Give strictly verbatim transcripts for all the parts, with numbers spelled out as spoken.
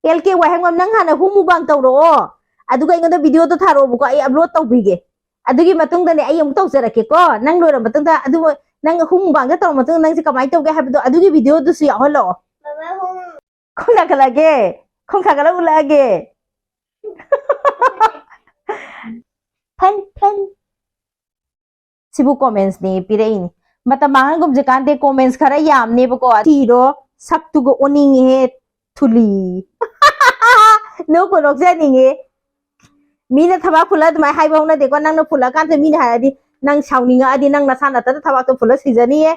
L ꯀꯦ ꯋꯥꯍꯦꯡꯕꯝ, ꯅꯪ ꯍꯥꯟꯅ ꯍꯨ ꯃꯨꯛꯕꯥꯡ ꯇꯧꯔꯛꯑꯣ, ꯑꯗꯨꯒ ꯑꯩꯉꯣꯟꯗ ꯚꯤꯗꯤꯑꯣꯗꯣ ꯊꯥꯔꯛꯑꯣꯕꯀꯣ, ꯑꯩ ꯑꯞꯂꯣꯗ ꯇꯧꯕꯤꯒꯦ꯫ ꯑꯗꯨꯒꯤ ꯃꯇꯨꯡꯗꯅꯦ ꯑꯩ ꯑꯃꯨꯛ ꯇꯧꯖꯔꯛꯀꯦꯀꯣ꯫ ꯅꯪ ꯂꯣꯏꯔ ꯃꯇꯨꯡꯗ, ꯑꯗꯨ ꯅꯪ ꯍꯨ ꯃꯨꯛꯕꯥꯡꯗ ꯇꯧꯔ ꯃꯇꯨꯡꯗ ꯅꯪꯁꯦ ꯀꯃꯥꯏꯅ ꯇꯧꯒꯦ ꯍꯥꯏꯕꯗꯣ, ꯑꯗꯨꯒꯤ ꯚꯤꯗꯤꯑꯣꯗꯨꯁꯨ ꯌꯥꯎꯍꯜꯂꯛꯑꯣ꯫ ꯈꯣꯡ ꯊꯥꯡꯒꯠꯂꯛꯑꯒꯦ, ꯈꯣꯡ ꯊꯥꯡꯒꯠꯂ ꯎꯠꯂꯛꯑꯒꯦ꯫ ꯐꯟ ꯐꯟ꯫ ꯁꯤꯕꯨ ꯀꯣꯃꯦꯟꯁꯅꯦ ꯄꯤꯔꯛꯏꯅꯤ꯫ ꯃꯇꯝ ꯃꯥꯡꯍꯟꯒꯨꯝꯁꯦ ꯀꯥꯟꯗꯦ, ꯀꯣꯃꯦꯟꯁ ꯈꯔ ꯌꯥꯝꯅꯦꯕꯀꯣ꯫ ꯊꯤꯔꯣ, ꯁꯛꯇꯨꯒ ꯑꯣꯅꯤꯡꯉꯦꯍꯦ, ꯊꯨꯂꯤ꯫ ꯅꯣꯛꯄꯨ ꯅꯣꯛꯆꯅꯤꯡꯉꯦ꯫ ꯃꯤꯅ ꯊꯕꯥꯛ ꯐꯨꯜꯂ ꯑꯗꯨꯃꯥꯏꯅ ꯍꯥꯏꯕ ꯍꯧꯅꯗꯦꯀꯣ꯫ ꯅꯪꯅ ꯐꯨꯜꯂꯀꯥꯟꯗ ꯃꯤꯅ ꯍꯥꯏꯔꯗꯤ, ꯅꯪ ꯁꯥꯎꯅꯤꯡꯉꯛꯑꯗꯤ ꯅꯪ ꯅꯁꯥ ꯅꯠꯇꯅ ꯊꯕꯥꯛꯇꯣ ꯐꯨꯜꯂ ꯁꯤꯖꯅꯤꯌꯦ꯫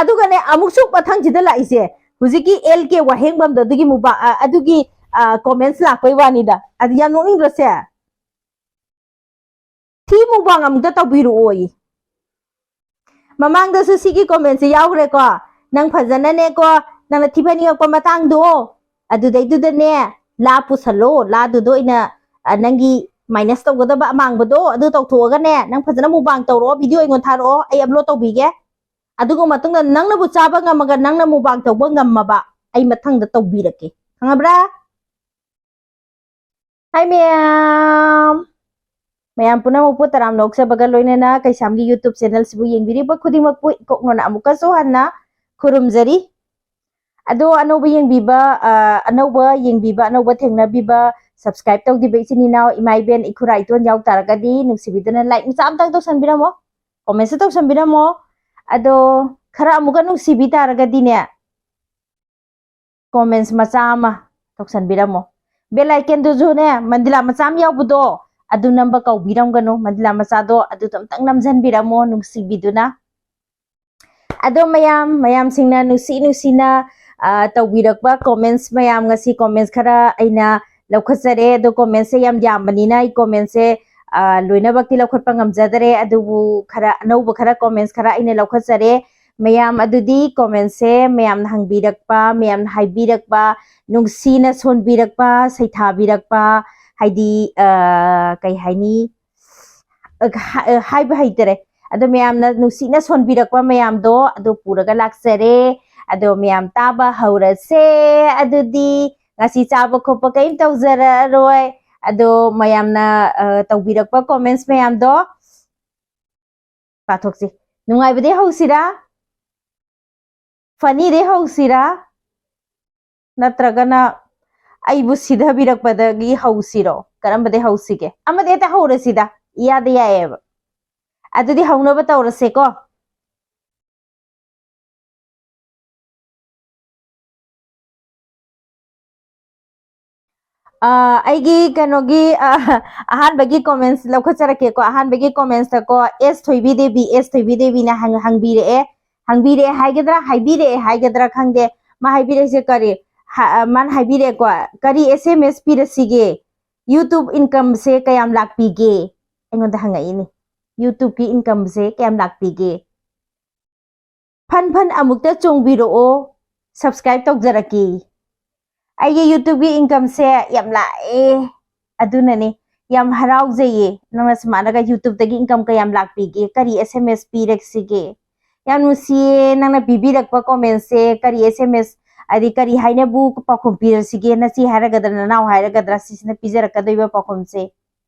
ꯑꯗꯨꯒꯅꯦ, ꯑꯃꯨꯛꯁꯨ ꯃꯊꯪꯁꯤꯗ ꯂꯥꯛꯏꯁꯦ, ꯍꯧꯖꯤꯛꯀꯤ ꯑꯦꯜ ꯀꯦ ꯋꯥꯍꯦꯡꯕꯝꯗꯣ, ꯑꯗꯨꯒꯤ ꯃꯨꯕꯥ-, ꯑ, ꯑꯗꯨꯒꯤ, ꯑ, ꯀꯣꯃꯦꯟꯁ ꯂꯥꯛꯄꯩ ꯋꯥꯅꯤꯗ꯫ ꯑꯗꯨ ꯌꯥꯝ ꯅꯣꯛꯅꯤꯡꯗ꯭ꯔꯣ ꯁꯦ? ꯊꯤ ꯃꯨꯛꯕꯥꯡ ꯑꯃꯨꯛꯇ ꯇꯧꯕꯤꯔꯛꯑꯣꯌꯦ꯫ ꯃꯃꯥꯡꯗꯁꯨ ꯁꯤꯒꯤ ꯀꯣꯃꯦꯟꯁꯦ ꯌꯥꯎꯈ꯭ꯔꯦꯀꯣ꯫ "ꯅꯪ ꯐꯖꯅꯅꯦꯀꯣ, ꯅꯪꯅ ꯊꯤ ꯐꯥꯏꯅꯤꯡꯉꯛꯄ ꯃꯇꯥꯡꯗꯣ, ꯑꯗꯨꯗꯩꯗꯨꯗꯅꯦ, ꯂꯥ ꯄꯨꯁꯜꯂꯣ, ꯂꯥꯗꯨꯗ ꯑꯣꯏꯅ, ꯑ, ꯅꯪꯒꯤ ꯃꯥꯏꯅꯁ ꯇꯧꯒꯗꯕ ꯑꯃꯥꯡꯕꯗꯣ ꯑꯗꯨ ꯇꯧꯊꯣꯛꯑꯒꯅꯦ, ꯅꯪ ꯐꯖꯅ ꯃꯨꯛꯕꯥꯡ ꯇꯧꯔꯛꯑꯣ, ꯚꯤꯗꯤꯑꯣ ꯑꯩꯉꯣꯟꯗ ꯊꯥꯔꯛꯑꯣ, ꯑꯩ ꯑꯞꯂꯣꯗ ꯇꯧꯕꯤꯒꯦ꯫ ꯑꯗꯨꯒ ꯃꯇꯨꯡꯗ ꯅꯪꯅꯕꯨ ꯆꯥꯕ ꯉꯝꯃꯒ ꯅꯪꯅ ꯃꯨꯛꯕꯥꯡ ꯇꯧꯕ ꯉꯝꯃꯕ, ꯑꯩ ꯃꯊꯪꯗ ꯇꯧꯕꯤꯔꯛꯀꯦ, ꯈꯪꯉꯕ꯭ꯔꯥ?" ꯍꯥꯏ ꯃꯌꯥꯝ, ꯃꯌꯥꯝ ꯄꯨꯝꯅꯃꯛꯄꯨ ꯇꯔꯥꯝꯅ ꯑꯣꯛꯆꯕꯒ ꯂꯣꯏꯅꯅ ꯀꯩꯁꯥꯝꯒꯤ YouTube ꯆꯦꯅꯦꯜꯁꯤꯕꯨ ꯌꯦꯡꯕꯤꯔꯤꯕ ꯈꯨꯗꯤꯡꯃꯛꯄꯨ ꯏꯀꯣꯛꯅꯅ ꯑꯃꯨꯛꯀꯁꯨ ꯍꯟꯅ ꯈꯨꯔꯨꯝꯖꯔꯤ꯫ ꯑꯗꯣ ꯑꯅꯧꯕ ꯌꯦꯡꯕꯤꯕ, ꯑ, ꯑꯅꯧꯕ ꯌꯦꯡꯕꯤꯕ, ꯑꯅꯧꯕ ꯊꯦꯡꯅꯕꯤꯕ, subscribe ꯇꯧꯗ꯭ꯔꯤꯕ ꯏꯆꯤꯟ ꯏꯅꯥꯎ, ꯏꯃꯥ ꯏꯕꯦꯟ, ꯏꯈꯨꯔꯥ ꯏꯇꯣꯟ ꯌꯥꯎ ꯇꯥꯔꯒꯗꯤ ꯅꯨꯡꯁꯤꯕꯤꯗꯨꯅ like ꯃꯆꯥ ꯑꯝꯇꯪ ꯇꯧꯁꯟꯕꯤꯔꯝꯃꯣ, comment ꯁꯨ ꯇꯧꯁꯟꯕꯤꯔꯝꯃꯣ꯫ ꯑꯗꯣ ꯈꯔ ꯑꯃꯨꯛꯀ ꯅꯨꯡꯁꯤꯕꯤ ꯇꯥꯔꯒꯗꯤꯅꯦ, comments ꯃꯆꯥ ꯑꯃ ꯇꯧꯁꯟꯕꯤꯔꯝꯃꯣ꯫ Bell icon ꯗꯨꯁꯨꯅꯦ, ꯃꯟꯗꯤꯂꯥ ꯃꯆꯥ ꯑꯃ ꯌꯥꯎꯕꯗꯣ, ꯑꯗꯨ ꯅꯝꯕ ꯀꯧꯕꯤꯔꯝꯒꯅꯨ꯫ ꯃꯟꯗꯤꯂꯥ ꯃꯆꯥꯗꯣ ꯑꯗꯨꯗꯣ ꯑꯝꯇꯪ ꯅꯝꯖꯟꯕꯤꯔꯝꯃꯣ, ꯅꯨꯡꯁꯤꯕꯤꯗꯨꯅ꯫ ꯑꯗꯣ ꯃꯌꯥꯝ, ꯃꯌꯥꯝꯁꯤꯡꯅ ꯅꯨꯡꯁꯤ ꯅꯨꯡꯁꯤꯅ, ꯑ, ꯇꯧꯕꯤꯔꯛꯄ comments ꯃꯌꯥꯝ, ꯉꯁꯤ comments ꯈꯔ ꯑꯩꯅ ꯂꯧꯈꯠꯆꯔꯦ꯫ ꯑꯗꯣ comments ꯁꯦ ꯌꯥꯝ ꯌꯥꯝꯕꯅꯤꯅ ꯑꯩ comments ꯁꯦ, ꯑ, ꯂꯣꯏꯅꯃꯛꯇꯤ ꯂꯧꯈꯠꯄ ꯉꯝꯖꯗꯔꯦ꯫ ꯑꯗꯨꯕꯨ ꯈꯔ ꯑꯅꯧꯕ ꯈꯔ comments ꯈꯔ ꯑꯩꯅ ꯂꯧꯈꯠꯆꯔꯦ꯫ ꯃꯌꯥꯝ ꯑꯗꯨꯗꯤ comments ꯁꯦ ꯃꯌꯥꯝꯅ ꯍꯪꯕꯤꯔꯛꯄ, ꯃꯌꯥꯝꯅ ꯍꯥꯏꯕꯤꯔꯛꯄ, ꯅꯨꯡꯁꯤꯅ ꯁꯣꯟꯕꯤꯔꯛꯄ, ꯁꯩꯊꯥꯕꯤꯔꯛꯄ, ꯍꯥꯏꯗꯤ, ꯑ, ꯀꯩ ꯍꯥꯏꯅꯤ? ꯑ, ꯍꯥ-, ꯑ, ꯍꯥꯏꯕ ꯍꯩꯇꯔꯦ꯫ ꯑꯗꯣ ꯃꯌꯥꯝꯅ ꯅꯨꯡꯁꯤꯅ ꯁꯣꯟꯕꯤꯔꯛꯄ ꯃꯌꯥꯝꯗꯣ ꯑꯗꯨ ꯄꯨꯔꯒ ꯂꯥꯛꯆꯔꯦ꯫ ꯑꯗꯣ ꯃꯌꯥꯝ ꯇꯥꯕ ꯍꯧꯔꯁꯦ꯫ ꯑꯗꯨꯗꯤ ꯉꯁꯤ ꯆꯥꯕ ꯈꯣꯠꯄ ꯀꯔꯤꯝ ꯇꯧꯖꯔꯔꯣꯏ꯫ ꯑꯗꯣ ꯃꯌꯥꯝꯅ, ꯑ, ꯇꯧꯕꯤꯔꯛꯄ comments ꯃꯌꯥꯝꯗꯣ ꯄꯥꯊꯣꯛꯁꯤ꯫ ꯅꯨꯡꯉꯥꯏꯕꯗꯤ ꯍꯧꯁꯤꯔꯥ? Funny ꯗꯩ ꯍꯧꯁꯤꯔꯥ? ꯅꯠꯇ꯭ꯔꯒꯅ ꯑꯩꯕꯨ ꯁꯤꯊꯕꯤꯔꯛꯄꯗꯒꯤ ꯍꯧꯁꯤꯔꯣ? ꯀꯔꯝꯕꯗꯩ ꯍꯧꯁꯤꯒꯦ? ꯑꯃꯗꯤ ꯍꯦꯛꯇ ꯍꯧꯔꯁꯤꯗ꯫ ꯏꯌꯥꯗ ꯌꯥꯏꯌꯦꯕ꯫ ꯑꯗꯨꯗꯤ ꯍꯧꯅꯕ ꯇꯧꯔꯁꯦꯀꯣ꯫ ꯑ, ꯑꯩꯒꯤ ꯀꯩꯅꯣꯒꯤ, ꯑ, ꯑꯍꯥꯟꯕꯒꯤ comments ꯂꯧꯈꯠꯆꯔꯛꯀꯦꯀꯣ꯫ ꯑꯍꯥꯟꯕꯒꯤ comments ꯇꯀꯣ, ꯑꯦꯁ ꯊꯣꯏꯕꯤ ꯗꯦꯕꯤ, ꯑꯦꯁ ꯊꯣꯏꯕꯤ ꯗꯦꯕꯤꯅ ꯍꯪ-, ꯍꯪꯕꯤꯔꯛꯑꯦ꯫ ꯍꯪꯕꯤꯔꯛꯑꯦ ꯍꯥꯏꯒꯗ꯭ꯔꯥ, ꯍꯥꯏꯕꯤꯔꯛꯑꯦ ꯍꯥꯏꯒꯗ꯭ꯔꯥ ꯈꯪꯗꯦ꯫ ꯃꯥ ꯍꯥꯏꯕꯤꯔꯛꯏꯁꯦ ꯀꯔꯤ? ꯍ-, ꯑ, ꯃꯥꯅ ꯍꯥꯏꯕꯤꯔꯛꯑꯦꯀꯣ, "ꯀꯔꯤ S M S ꯄꯤꯔꯁꯤꯒꯦ? YouTube income ꯁꯦ ꯀꯌꯥꯝ ꯂꯥꯛꯄꯤꯒꯦ?" ꯑꯩꯉꯣꯟꯗ ꯍꯪꯉꯛꯏꯅꯦ꯫ YouTube ꯀꯤ income ꯁꯦ ꯀꯌꯥꯝ ꯂꯥꯛꯄꯤꯒꯦ? ꯐꯟ ꯐꯟ ꯑꯃꯨꯛꯇ ꯆꯣꯡꯕꯤꯔꯛꯑꯣ, subscribe ꯇꯧꯖꯔꯛꯀꯦ꯫ ꯑꯩꯒꯤ YouTube ꯀꯤ income ꯁꯦ ꯌꯥꯝ ꯂꯥꯛꯑꯦ, ꯑꯗꯨꯅꯅꯦ ꯌꯥꯝ ꯍꯔꯥꯎꯖꯩꯌꯦ꯫ ꯅꯪꯅ ꯁꯨꯃꯥꯏꯅꯒ YouTube ꯇꯒꯤ income ꯀꯌꯥꯝ ꯂꯥꯛꯄꯤꯒꯦ, ꯀꯔꯤ S M S ꯄꯤꯔꯛꯁꯤꯒꯦ? ꯌꯥꯝ ꯅꯨꯡꯁꯤꯌꯦ ꯅꯪꯅ ꯄꯤꯕꯤꯔꯛꯄ comment ꯁꯦ꯫ ꯀꯔꯤ S M S, ꯍꯥꯏꯗꯤ ꯀꯔꯤ ꯍꯥꯏꯅꯕꯨ ꯄꯥꯎꯈꯨꯝ ꯄꯤꯔꯁꯤꯒꯦ? ꯅꯆꯦ ꯍꯥꯏꯔꯒꯗ꯭ꯔꯥ, ꯅꯅꯥꯎ ꯍꯥꯏꯔꯒꯗ꯭ꯔꯥ, ꯁꯤꯁꯤꯅ ꯄꯤꯖꯔꯛꯀꯗꯣꯏꯕ ꯄꯥꯎꯈꯨꯝꯁꯦ꯫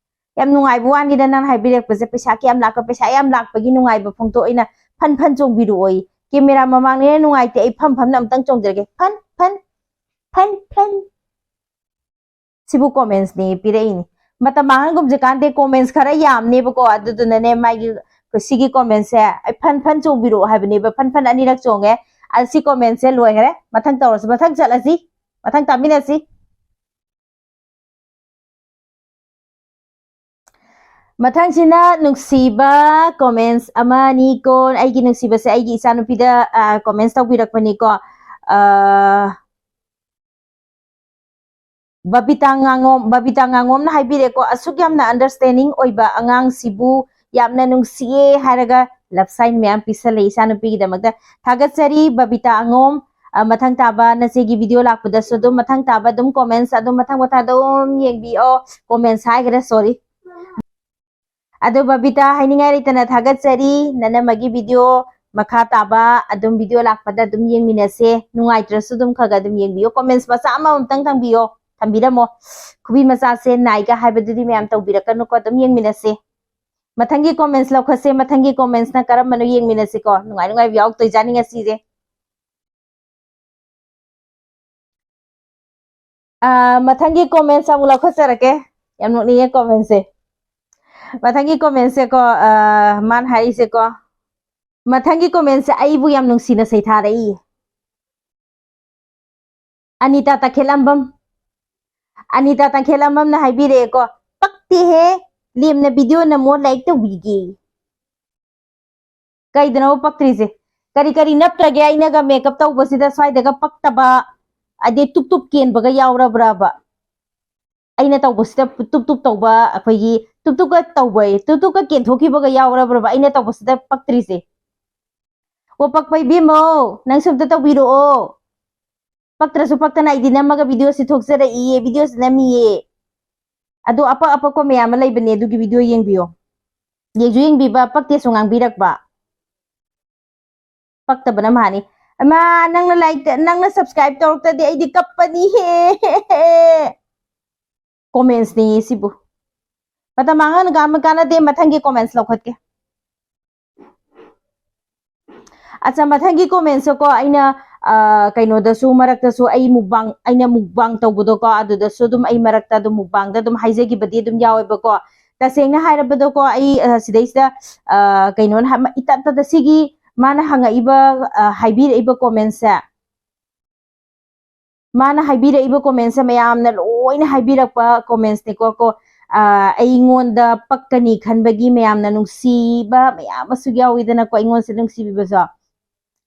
ꯌꯥꯝ ꯅꯨꯡꯉꯥꯏꯕ ꯋꯥꯅꯤꯗ ꯅꯪ ꯍꯥꯏꯕꯤꯔꯛꯄꯁꯦ꯫ ꯄꯩꯁꯥ ꯀꯌꯥꯝ ꯂꯥꯛꯄ, ꯄꯩꯁꯥ ꯌꯥꯝ ꯂꯥꯛꯄꯒꯤ ꯅꯨꯡꯉꯥꯏꯕ ꯐꯣꯡꯗꯣꯛꯑꯣꯏꯅ ꯐꯟ ꯐꯟ ꯆꯣꯡꯕꯤꯔꯛꯑꯣꯌꯦ꯫ Camera ꯃꯃꯥꯡꯅ ꯍꯦꯟꯅ ꯅꯨꯡꯉꯥꯏꯇꯦ, ꯑꯩ ꯐꯝ ꯐꯝꯅ ꯑꯝꯇꯪ ꯆꯣꯡꯖꯔꯒꯦ꯫ ꯐꯟ ꯐꯟ ꯐꯟ ꯐꯟ꯫ ꯁꯤꯕꯨ comments ꯅꯦ ꯄꯤꯔꯛꯏꯅꯤ꯫ ꯃꯇꯝ ꯃꯥꯡꯍꯟꯒꯨꯝꯁꯦ ꯀꯥꯟꯗꯦ, comments ꯈꯔ ꯌꯥꯝꯅꯦꯕꯀꯣ, ꯑꯗꯨꯗꯨꯅꯅꯦ ꯃꯥꯒꯤ ꯁꯤꯒꯤ comment ꯁꯦ ꯑꯩ ꯐꯟ ꯐꯟ ꯆꯣꯡꯕꯤꯔꯛꯑꯣ ꯍꯥꯏꯕꯅꯦꯕ꯫ ꯐꯟ ꯐꯟ ꯑꯅꯤꯔꯛ ꯆꯣꯡꯉꯦ꯫ ꯑ, ꯁꯤ comment ꯁꯦ ꯂꯣꯏꯈ꯭ꯔꯦ꯫ ꯃꯊꯪ ꯇꯧꯔꯁꯤ, ꯃꯊꯪ ꯆꯠꯂꯁꯤ, ꯃꯊꯪ ꯇꯥꯃꯤꯟꯅꯁꯤ꯫ ꯃꯊꯪꯁꯤꯅ ꯅꯨꯡꯁꯤꯕ comments ꯑꯃꯅꯤꯀꯣ꯫ ꯑꯩꯒꯤ ꯅꯨꯡꯁꯤꯕꯁꯦ ꯑꯩꯒꯤ ꯏꯆꯥꯅꯨꯄꯤꯗ, ꯑ, comments ꯇꯧꯕꯤꯔꯛꯄꯅꯤꯀꯣ꯫ ꯑ, ꯕꯕꯤꯇꯥ ꯉꯥꯉꯣꯝ, ꯕꯕꯤꯇꯥ ꯉꯥꯉꯣꯝꯅ ꯍꯥꯏꯕꯤꯔꯦꯀꯣ, "ꯑꯁꯨꯛ ꯌꯥꯝꯅ understanding ꯑꯣꯏꯕ ꯑꯉꯥꯡꯁꯤꯕꯨ ꯌꯥꯝꯅ ꯅꯨꯡꯁꯤꯌꯦ" ꯍꯥꯏꯔꯒ love sign ꯃꯌꯥꯝ ꯄꯤꯁꯜꯂꯦ ꯏꯆꯥꯅꯨꯄꯤꯒꯤꯗꯃꯛꯇ꯫ ꯊꯥꯒꯠꯆꯔꯤ ꯕꯕꯤꯇꯥ ꯑꯉꯣꯝ꯫ ꯑ, ꯃꯊꯪ ꯇꯥꯕ ꯅꯆꯦꯒꯤ video ꯂꯥꯛꯄꯗꯁꯨ ꯑꯗꯨꯝ ꯃꯊꯪ ꯇꯥꯕ ꯑꯗꯨꯝ comments ꯑꯗꯨꯝ ꯃꯊꯪ ꯃꯊꯪ ꯑꯗꯨꯝ ꯌꯦꯡꯕꯤꯌꯣ꯫ Comments ꯍꯥꯏꯈ꯭ꯔꯦ, sorry꯫ ꯑꯗꯣ ꯕꯕꯤꯇꯥ, ꯍꯥꯏꯅꯤꯡꯉꯥꯏ ꯂꯩꯇꯅ ꯊꯥꯒꯠꯆꯔꯤ꯫ ꯅꯅꯝꯃꯒꯤ video ꯃꯈꯥ ꯇꯥꯕ ꯑꯗꯨꯝ video ꯂꯥꯛꯄꯗ ꯑꯗꯨꯝ ꯌꯦꯡꯃꯤꯟꯅꯁꯦ꯫ ꯅꯨꯡꯉꯥꯏꯇ꯭ꯔꯁꯨ ꯑꯗꯨꯝ ꯈꯔ ꯈꯔ ꯑꯗꯨꯝ ꯌꯦꯡꯕꯤꯌꯣ꯫ Comments ꯃꯆꯥ ꯑꯃꯃꯝꯇꯪ ꯊꯝꯕꯤꯌꯣ, ꯊꯝꯕꯤꯔꯝꯃꯣ꯫ ꯈꯨꯕꯤ ꯃꯆꯥꯁꯦ ꯅꯥꯏꯒ ꯍꯥꯏꯕꯗꯨꯗꯤ ꯃꯌꯥꯝ ꯇꯧꯕꯤꯔꯛꯀꯅꯨꯀꯣ, ꯑꯗꯨꯝ ꯌꯦꯡꯃꯤꯟꯅꯁꯦ꯫ ꯃꯊꯪꯒꯤ comments ꯂꯧꯈꯠꯁꯦ꯫ ꯃꯊꯪꯒꯤ commentsꯅ ꯀꯔꯝꯕꯅꯣ ꯌꯦꯡꯃꯤꯟꯅꯁꯤꯀꯣ꯫ ꯅꯨꯡꯉꯥꯏ ꯅꯨꯡꯉꯥꯏꯕ ꯌꯥꯎꯔꯛꯇꯣꯏꯖꯥꯠꯅꯤ ꯉꯁꯤꯁꯦ꯫ ꯑꯥ, ꯃꯊꯪꯒꯤ comments ꯑꯃꯨꯛ ꯂꯧꯈꯠꯆꯔꯛꯀꯦ꯫ ꯌꯥꯝ ꯅꯣꯛꯅꯤꯡꯉꯦ commentꯁꯦ꯫ ꯃꯊꯪꯒꯤ commentꯁꯦꯀꯣ, ꯑꯥ, ꯃꯥꯅ ꯍꯥꯏꯔꯤꯁꯦꯀꯣ, ꯃꯊꯪꯒꯤ commentꯁꯦ ꯑꯩꯕꯨ ꯌꯥꯝ ꯅꯨꯡꯁꯤꯅ ꯁꯩꯊꯥꯔꯛꯏ꯫ ꯑꯅꯤꯇꯥ ꯇꯈꯦꯜꯂꯝꯕꯝ, ꯑꯅꯤꯇꯥ ꯇꯈꯦꯜꯂꯝꯕꯝꯅ ꯍꯥꯏꯕꯤꯔꯛꯑꯦꯀꯣ, "ꯄꯛꯇꯦꯍꯦ, ꯂꯦꯝꯅ video ꯅꯝꯃꯣ, like ꯇꯧꯕꯤꯒꯦ"꯫ ꯀꯩꯗꯅꯣ ꯄꯛꯇ꯭ꯔꯤꯁꯦ? ꯀꯔꯤ ꯀꯔꯤ ꯅꯞꯇ꯭ꯔꯒꯦ? ꯑꯩꯅꯒ makeup ꯇꯧꯕꯁꯤꯗ ꯁ꯭ꯋꯥꯏꯗꯒ ꯄꯛꯇꯕ, ꯑꯗꯩ ꯇꯨꯞ ꯇꯨꯞ ꯀꯦꯟꯕꯒ ꯌꯥꯎꯔꯕ꯭ꯔꯕ? ꯑꯩꯅ ꯇꯧꯕꯁꯤꯗ ꯇꯨꯞ ꯇꯨꯞ ꯇꯧꯕ, ꯑꯩꯈꯣꯏꯒꯤ ꯇꯨꯞ ꯇꯨꯞꯀ ꯇꯧꯕ, ꯇꯨꯞ ꯇꯨꯞꯀ ꯀꯦꯟꯊꯣꯛꯈꯤꯕꯒ ꯌꯥꯎꯔꯕ꯭ꯔꯕ ꯑꯩꯅ ꯇꯧꯕꯁꯤꯗ ꯄꯛꯇ꯭ꯔꯤꯁꯦ? ꯑꯣ, ꯄꯛꯄ ꯏꯕꯦꯝꯃꯧ, ꯅꯪꯁꯨ ꯑꯝꯇ ꯇꯧꯕꯤꯔꯛꯑꯣ꯫ ꯄꯛꯇ꯭ꯔꯁꯨ ꯄꯛꯇꯅ ꯑꯩꯗꯤ ꯅꯝꯃꯒ videoꯁꯤ ꯊꯣꯛꯆꯔꯛꯏꯌꯦ, videoꯁꯤ ꯅꯝꯃꯤꯌꯦ꯫ ꯑꯗꯣ ꯑꯄꯛ ꯑꯄꯛꯄ ꯃꯌꯥꯝ ꯑꯃ ꯂꯩꯕꯅꯦ, ꯑꯗꯨꯒꯤ video ꯌꯦꯡꯕꯤꯌꯣ꯫ ꯌꯦꯡꯁꯨ ꯌꯦꯡꯕꯤꯕ, ꯄꯛꯇꯦꯁꯨ ꯉꯥꯡꯕꯤꯔꯛꯄ꯫ ꯄꯛꯇꯕꯅ ꯃꯍꯥꯅꯤ꯫ ꯑꯃ, ꯅꯪꯅ like, ꯅꯪꯅ subscribe ꯇꯧꯔꯛꯇ꯭ꯔꯗꯤ ꯑꯩꯗꯤ ꯀꯞꯄꯅꯤꯍꯦ꯫ Commentsꯅꯦ ꯁꯤꯕꯨ꯫ ꯃꯇꯝ ꯃꯥꯡꯍꯟ ꯀꯥꯟ-, ꯀꯥꯟꯅꯗꯦ, ꯃꯊꯪꯒꯤ comments ꯂꯧꯈꯠꯀꯦ꯫ ꯑꯠꯆꯥ, ꯃꯊꯪꯒꯤ commentsꯁꯦꯀꯣ, ꯑꯩꯅ, ꯑ, ꯀꯩꯅꯣꯗꯁꯨ, ꯃꯔꯛꯇꯁꯨ ꯑꯩ mukbang, ꯑꯩꯅ mukbang ꯇꯧꯕꯗꯣꯀꯣ, ꯑꯗꯨꯗꯁꯨ ꯑꯗꯨꯝ ꯑꯩ ꯃꯔꯛꯇ ꯑꯗꯨꯝ mukbangꯗ ꯑꯗꯨꯝ ꯍꯥꯏꯖꯈꯤꯕꯗꯤ ꯑꯗꯨꯝ ꯌꯥꯎꯋꯦꯕꯀꯣ꯫ ꯇꯁꯦꯡꯅ ꯍꯥꯏꯔꯕꯗꯀꯣ, ꯑꯩ, ꯑ, ꯁꯤꯗꯩꯁꯤꯗ, ꯑ, ꯀꯩꯅꯣꯅ ꯍꯥꯏ-, ꯃ-, ꯏꯇꯠ ꯇꯠꯇ ꯁꯤꯒꯤ ꯃꯥꯅ ꯍꯪꯉꯛꯏꯕ, ꯑ, ꯍꯥꯏꯕꯤꯔꯛꯏꯕ commentsꯁꯦ, ꯃꯥꯅ ꯍꯥꯏꯕꯤꯔꯛꯏꯕ commentsꯁꯦ ꯃꯌꯥꯝꯅ ꯂꯣꯏꯅ ꯍꯥꯏꯕꯤꯔꯛꯄ commentsꯅꯦꯀꯣ꯫ ꯀꯣ, ꯑ, ꯑꯩꯉꯣꯟꯗ ꯄꯛꯀꯅꯤ ꯈꯟꯕꯒꯤ ꯃꯌꯥꯝꯅ ꯅꯨꯡꯁꯤꯕ ꯃꯌꯥꯝ ꯑꯃꯁꯨ ꯌꯥꯎꯋꯤꯗꯅꯀꯣ, ꯑꯩꯉꯣꯟꯁꯦ ꯅꯨꯡꯁꯤꯕꯤꯕꯁꯨ꯫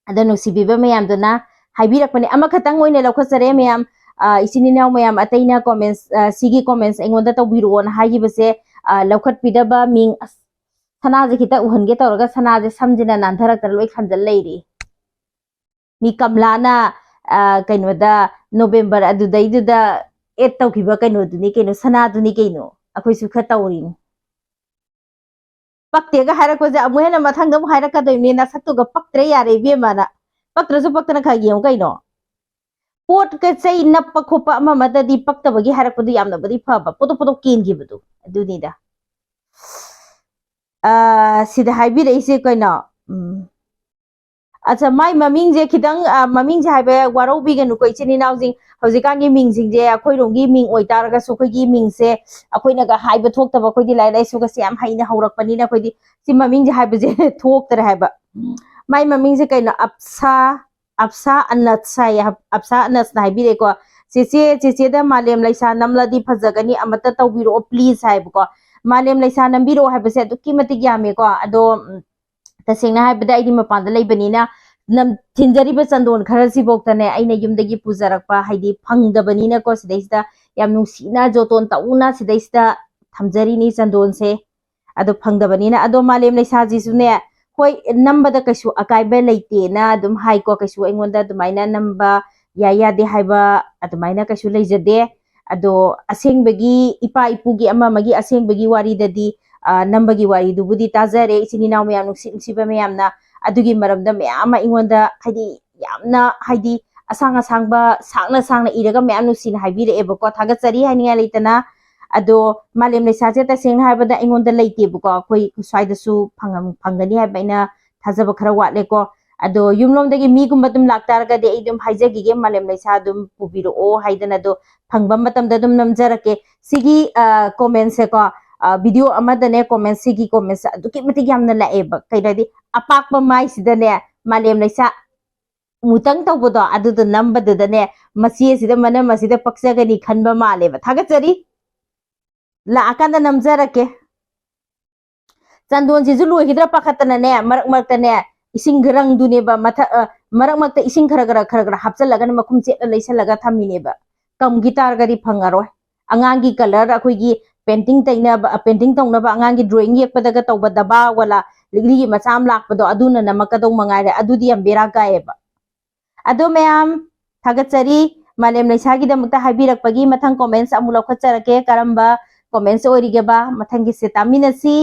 ꯑꯗꯣ ꯅꯨꯡꯁꯤꯕꯤꯕ ꯃꯌꯥꯝꯗꯨꯅ ꯍꯥꯏꯕꯤꯔꯛꯄꯅꯦ꯫ ꯑꯃꯈꯛꯇꯪ ꯑꯣꯏꯅ ꯂꯧꯈꯠꯆꯔꯦ ꯃꯌꯥꯝ, ꯑ, ꯏꯆꯤꯟ ꯏꯅꯥꯎ ꯃꯌꯥꯝ ꯑꯇꯩꯅ comments, ꯑ, ꯁꯤꯒꯤ comments ꯑꯩꯉꯣꯟꯗ ꯇꯧꯕꯤꯔꯛꯑꯣꯅ ꯍꯥꯏꯈꯤꯕꯁꯦ, ꯑ, ꯂꯧꯈꯠꯄꯤꯗꯕ ꯃꯤꯡ, ꯑꯁ, ꯁꯅꯥꯁꯦ ꯈꯤꯇ ꯎꯍꯟꯒꯦ ꯇꯧꯔꯒ ꯁꯅꯥꯁꯦ ꯁꯝꯁꯤꯅ ꯅꯥꯟꯊꯔꯛꯇꯅ ꯂꯣꯏ ꯈꯟꯖꯤꯜ ꯂꯩꯔꯦ꯫ ꯃꯤ ꯀꯝꯂꯥꯅ, ꯑ, ꯀꯩꯅꯣꯗ November ꯑꯗꯨꯗꯩꯗꯨꯗ add ꯇꯧꯈꯤꯕ ꯀꯩꯅꯣꯗꯨꯅꯤ ꯀꯩꯅꯣ, ꯁꯅꯥꯗꯨꯅꯤ ꯀꯩꯅꯣ, ꯑꯩꯈꯣꯏꯁꯨ ꯈꯔ ꯇꯧꯔꯤꯅꯤ꯫ ꯄꯛꯇꯦꯒ ꯍꯥꯏꯔꯛꯄꯁꯦ ꯑꯃꯨꯛ ꯍꯦꯟꯅ ꯃꯊꯪꯗ ꯑꯃꯨꯛ ꯍꯥꯏꯔꯛꯀꯗꯣꯏꯅꯦ, "ꯅꯁꯛꯇꯨꯒ ꯄꯛꯇ꯭ꯔꯦ, ꯌꯥꯔꯦ ꯏꯕꯦꯝꯃꯅ꯫ ꯄꯛꯇ꯭ꯔꯁꯨ ꯄꯛꯇꯅ ꯈꯔ ꯌꯦꯡꯉꯨ ꯀꯩꯅꯣ꯫ ꯄꯣꯠꯀ ꯆꯩ ꯅꯞꯄ ꯈꯣꯠꯄ ꯑꯃ ꯑꯃꯗꯗꯤ ꯄꯛꯇꯕꯒꯤ ꯍꯥꯏꯔꯛꯄꯗꯨ ꯌꯥꯝꯅꯕꯨꯗꯤ ꯐꯕ, ꯄꯣꯇꯣꯛ ꯄꯣꯇꯣꯛ ꯀꯦꯟꯈꯤꯕꯗꯨ ꯑꯗꯨꯅꯤꯗ"꯫ ꯑ, ꯁꯤꯗ ꯍꯥꯏꯕꯤꯔꯛꯏꯁꯦ ꯀꯩꯅꯣ? ꯎꯝ꯫ ꯑꯠꯆꯥ, ꯃꯥꯏ ꯃꯃꯤꯡꯁꯦ ꯈꯤꯇꯪ, ꯑ, ꯃꯃꯤꯡꯁꯦ ꯍꯥꯏꯕ ꯋꯥꯔꯧꯕꯤꯒꯅꯨꯀꯣ, ꯏꯆꯤꯟ ꯏꯅꯥꯎꯁꯤꯡ꯫ ꯍꯧꯖꯤꯛꯀꯥꯟꯒꯤ ꯃꯤꯡꯁꯤꯡꯁꯦ ꯑꯩꯈꯣꯏꯔꯣꯝꯒꯤ ꯃꯤꯡ ꯑꯣꯏꯇꯥꯔꯒꯁꯨ, ꯑꯩꯈꯣꯏꯒꯤ ꯃꯤꯡꯁꯦ ꯑꯩꯈꯣꯏꯅꯒ ꯍꯥꯏꯕ ꯊꯣꯛꯇꯕ, ꯑꯩꯈꯣꯏꯗꯤ ꯂꯥꯏꯔꯤꯛ ꯂꯥꯏꯁꯨꯒꯁꯦ ꯌꯥꯝ ꯍꯩꯅ ꯍꯧꯔꯛꯄꯅꯤꯅ, ꯑꯩꯈꯣꯏꯗꯤ ꯁꯤ ꯃꯃꯤꯡꯁꯦ ꯍꯥꯏꯕꯁꯦ ꯊꯣꯛꯇ꯭ꯔꯦ ꯍꯥꯏꯕ꯫ ꯃꯥꯏ ꯃꯃꯤꯡꯁꯦ ꯀꯩꯅꯣ? ꯑꯞꯁꯥ, ꯑꯞꯁꯥ ꯑꯅꯁ ꯍꯥꯏꯌꯦ꯫ ꯑꯞꯁꯥ ꯑꯅꯁꯅ ꯍꯥꯏꯕꯤꯔꯦꯀꯣ꯫ "ꯆꯦꯆꯦ, ꯆꯦꯆꯦꯗ ꯃꯥꯂꯦꯝ ꯂꯩꯁꯥ ꯅꯝꯂꯗꯤ ꯐꯖꯒꯅꯤ, ꯑꯃꯠꯇ ꯇꯧꯕꯤꯔꯛꯑꯣ please" ꯍꯥꯏꯕꯀꯣ꯫ ꯃꯥꯂꯦꯝ ꯂꯩꯁꯥ ꯅꯝꯕꯤꯔꯛꯑꯣ ꯍꯥꯏꯕꯁꯦ ꯑꯗꯨꯛꯀꯤ ꯃꯇꯤꯛ ꯌꯥꯝꯃꯦꯀꯣ꯫ ꯑꯗꯣ, ꯎꯝ, ꯇꯁꯦꯡꯅ ꯍꯥꯏꯕꯗ ꯑꯩꯗꯤ ꯃꯄꯥꯟꯗ ꯂꯩꯕꯅꯤꯅ ꯅꯝ-, ꯊꯤꯟꯖꯔꯤꯕ ꯆꯟꯗꯣꯟ ꯈꯔꯁꯤꯐꯧꯗꯅꯦ ꯑꯩꯅ ꯌꯨꯝꯗꯒꯤ ꯄꯨꯖꯔꯛꯄ, ꯍꯥꯏꯗꯤ ꯐꯪꯗꯕꯅꯤꯅꯀꯣ, ꯁꯤꯗꯩꯁꯤꯗ ꯌꯥꯝ ꯅꯨꯡꯁꯤꯅ ꯖꯣꯇꯣꯟ ꯇꯧꯅ ꯁꯤꯗꯩꯁꯤꯗ ꯊꯝꯖꯔꯤꯅꯤ ꯆꯟꯗꯣꯟꯁꯦ꯫ ꯑꯗꯣ ꯐꯪꯗꯕꯅꯤꯅ, ꯑꯗꯣ ꯃꯥꯂꯦꯝ ꯂꯩꯁꯥꯁꯤꯁꯨꯅꯦ, ꯍꯣꯏ, ꯅꯝꯕꯗ ꯀꯩꯁꯨ ꯑꯀꯥꯏꯕ ꯂꯩꯇꯦꯅ ꯑꯗꯨꯝ ꯍꯥꯏꯀꯣ, ꯀꯩꯁꯨ ꯑꯩꯉꯣꯟꯗ ꯑꯗꯨꯃꯥꯏꯅ ꯅꯝꯕ ꯌꯥꯏ ꯌꯥꯗꯦ ꯍꯥꯏꯕ ꯑꯗꯨꯃꯥꯏꯅ ꯀꯩꯁꯨ ꯂꯩꯖꯗꯦ꯫ ꯑꯗꯣ ꯑꯁꯦꯡꯕꯒꯤ ꯏꯄꯥ ꯏꯄꯨꯒꯤ ꯑꯃ ꯑꯃꯒꯤ ꯑꯁꯦꯡꯕꯒꯤ ꯋꯥꯔꯤꯗꯗꯤ, ꯑ, ꯅꯝꯕꯒꯤ ꯋꯥꯔꯤꯗꯨꯕꯨꯗꯤ ꯇꯥꯖꯔꯦ, ꯏꯆꯤꯟ ꯏꯅꯥꯎ ꯃꯌꯥꯝ, ꯅꯨꯡꯁꯤ ꯅꯨꯡꯁꯤꯕ ꯃꯌꯥꯝꯅ ꯑꯗꯨꯒꯤ ꯃꯔꯝꯗ ꯃꯌꯥꯝ ꯑꯃ ꯑꯩꯉꯣꯟꯗ, ꯍꯥꯏꯗꯤ, ꯌꯥꯝꯅ, ꯍꯥꯏꯗꯤ, ꯑꯁꯥꯡ ꯑꯁꯥꯡꯕ, ꯁꯥꯡꯅ ꯁꯥꯡꯅ ꯏꯔꯒ ꯃꯌꯥꯝ ꯅꯨꯡꯁꯤꯅ ꯍꯥꯏꯕꯤꯔꯛꯑꯦꯕꯀꯣ꯫ ꯊꯥꯒꯠꯆꯔꯤ ꯍꯥꯏꯅꯤꯡꯉꯥꯏ ꯂꯩꯇꯅ꯫ ꯑꯗꯣ ꯃꯥꯂꯦꯝ ꯂꯩꯁꯥꯁꯦ ꯇꯁꯦꯡꯅ ꯍꯥꯏꯔꯕꯗ ꯑꯩꯉꯣꯟꯗ ꯂꯩꯇꯦꯕꯀꯣ, ꯑꯩꯈꯣꯏ ꯁ꯭ꯋꯥꯏꯗꯁꯨ ꯐꯪꯉꯝ-, ꯐꯪꯒꯅꯤ ꯍꯥꯏꯕ ꯑꯩꯅ ꯊꯥꯖꯕ ꯈꯔ ꯋꯥꯠꯂꯦꯀꯣ꯫ ꯑꯗꯣ ꯌꯨꯝꯂꯣꯝꯗꯒꯤ ꯃꯤꯒꯨꯝꯕ ꯑꯗꯨꯝ ꯂꯥꯛꯇꯥꯔꯒꯗꯤ ꯑꯩ ꯑꯗꯨꯝ ꯍꯥꯏꯖꯈꯤꯒꯦ, ꯃꯥꯂꯦꯝ ꯂꯩꯁꯥ ꯑꯗꯨꯝ ꯄꯨꯕꯤꯔꯛꯑꯣ ꯍꯥꯏꯗꯅ꯫ ꯑꯗꯣ ꯐꯪꯕ ꯃꯇꯝꯗ ꯑꯗꯨꯝ ꯅꯝꯖꯔꯛꯀꯦ꯫ ꯁꯤꯒꯤ, ꯑ, comment ꯁꯦꯀꯣ, ꯑ, video ꯑꯃꯗꯅꯦ comment, ꯁꯤꯒꯤ comment ꯁꯦ ꯑꯗꯨꯛꯀꯤ ꯃꯇꯤꯛ ꯌꯥꯝꯅ ꯂꯥꯛꯑꯦꯕ꯫ ꯀꯩꯅꯣ ꯍꯥꯏꯗꯤ, "ꯑꯄꯥꯛꯄ ꯃꯥꯏꯁꯤꯗꯅꯦ ꯃꯥꯂꯦꯝ ꯂꯩꯁꯥ ꯃꯨꯇꯪ ꯇꯧꯕꯗꯣ ꯑꯗꯨꯗꯣ ꯅꯝꯕꯗꯨꯗꯅꯦ ꯃꯆꯦꯁꯤꯗ ꯃꯅꯝ ꯑꯁꯤꯗ ꯄꯛꯆꯒꯅꯤ ꯈꯟꯕ ꯃꯥꯜꯂꯦꯕ"꯫ ꯊꯥꯒꯠꯆꯔꯤ꯫ ꯂꯥꯛꯑꯀꯥꯟꯗ ꯅꯝꯖꯔꯛꯀꯦ꯫ ꯆꯟꯗꯣꯟꯁꯤꯁꯨ ꯂꯣꯏꯈꯤꯗ꯭ꯔꯥ ꯄꯥꯈꯠꯇꯅꯅꯦ, ꯃꯔꯛ ꯃꯔꯛꯇꯅꯦ ꯏꯁꯤꯡ ꯒꯔꯪꯗꯨꯅꯦꯕ, ꯃꯊꯛ, ꯑ, ꯃꯔꯛ ꯃꯔꯛꯇ ꯏꯁꯤꯡ ꯈꯔ ꯈꯔ, ꯈꯔ ꯈꯔ ꯍꯥꯞꯆꯜꯂꯒꯅꯦ ꯃꯈꯨꯝ ꯆꯦꯠꯅ ꯂꯩꯁꯜꯂꯒ ꯊꯝꯃꯤꯅꯦꯕ꯫ ꯀꯪꯈꯤ ꯇꯥꯔꯒꯗꯤ ꯐꯪꯉꯔꯣꯏ꯫ ꯑꯉꯥꯡꯒꯤ colour, ꯑꯩꯈꯣꯏꯒꯤ painting ꯇꯩꯅꯕ, ꯑ, painting ꯇꯧꯅꯕ ꯑꯉꯥꯡꯒꯤ drawing ꯌꯦꯛꯄꯗꯒ ꯇꯧꯕ ꯗꯕꯥ ꯋꯥꯂꯥ ꯂꯤꯛꯂꯤꯒꯤ ꯃꯆꯥ ꯑꯃ ꯂꯥꯛꯄꯗꯣ, ꯑꯗꯨꯅ ꯅꯝꯃꯛꯀꯗꯧ ꯃꯉꯥꯏꯔꯦ꯫ ꯑꯗꯨꯗꯤ ꯌꯥꯝ ꯕꯦꯔꯥ ꯀꯥꯏꯌꯦꯕ꯫ ꯑꯗꯣ ꯃꯌꯥꯝ, ꯊꯥꯒꯠꯆꯔꯤ ꯃꯥꯂꯦꯝ ꯂꯩꯁꯥꯒꯤꯗꯃꯛꯇ ꯍꯥꯏꯕꯤꯔꯛꯄꯒꯤ꯫ ꯃꯊꯪ comments ꯑꯃꯨꯛ ꯂꯧꯈꯠꯆꯔꯛꯀꯦ꯫ ꯀꯔꯝꯕ comments ꯑꯣꯏꯔꯤꯒꯦꯕ? ꯃꯊꯪꯒꯤꯁꯦ ꯇꯥꯃꯤꯟꯅꯁꯤ꯫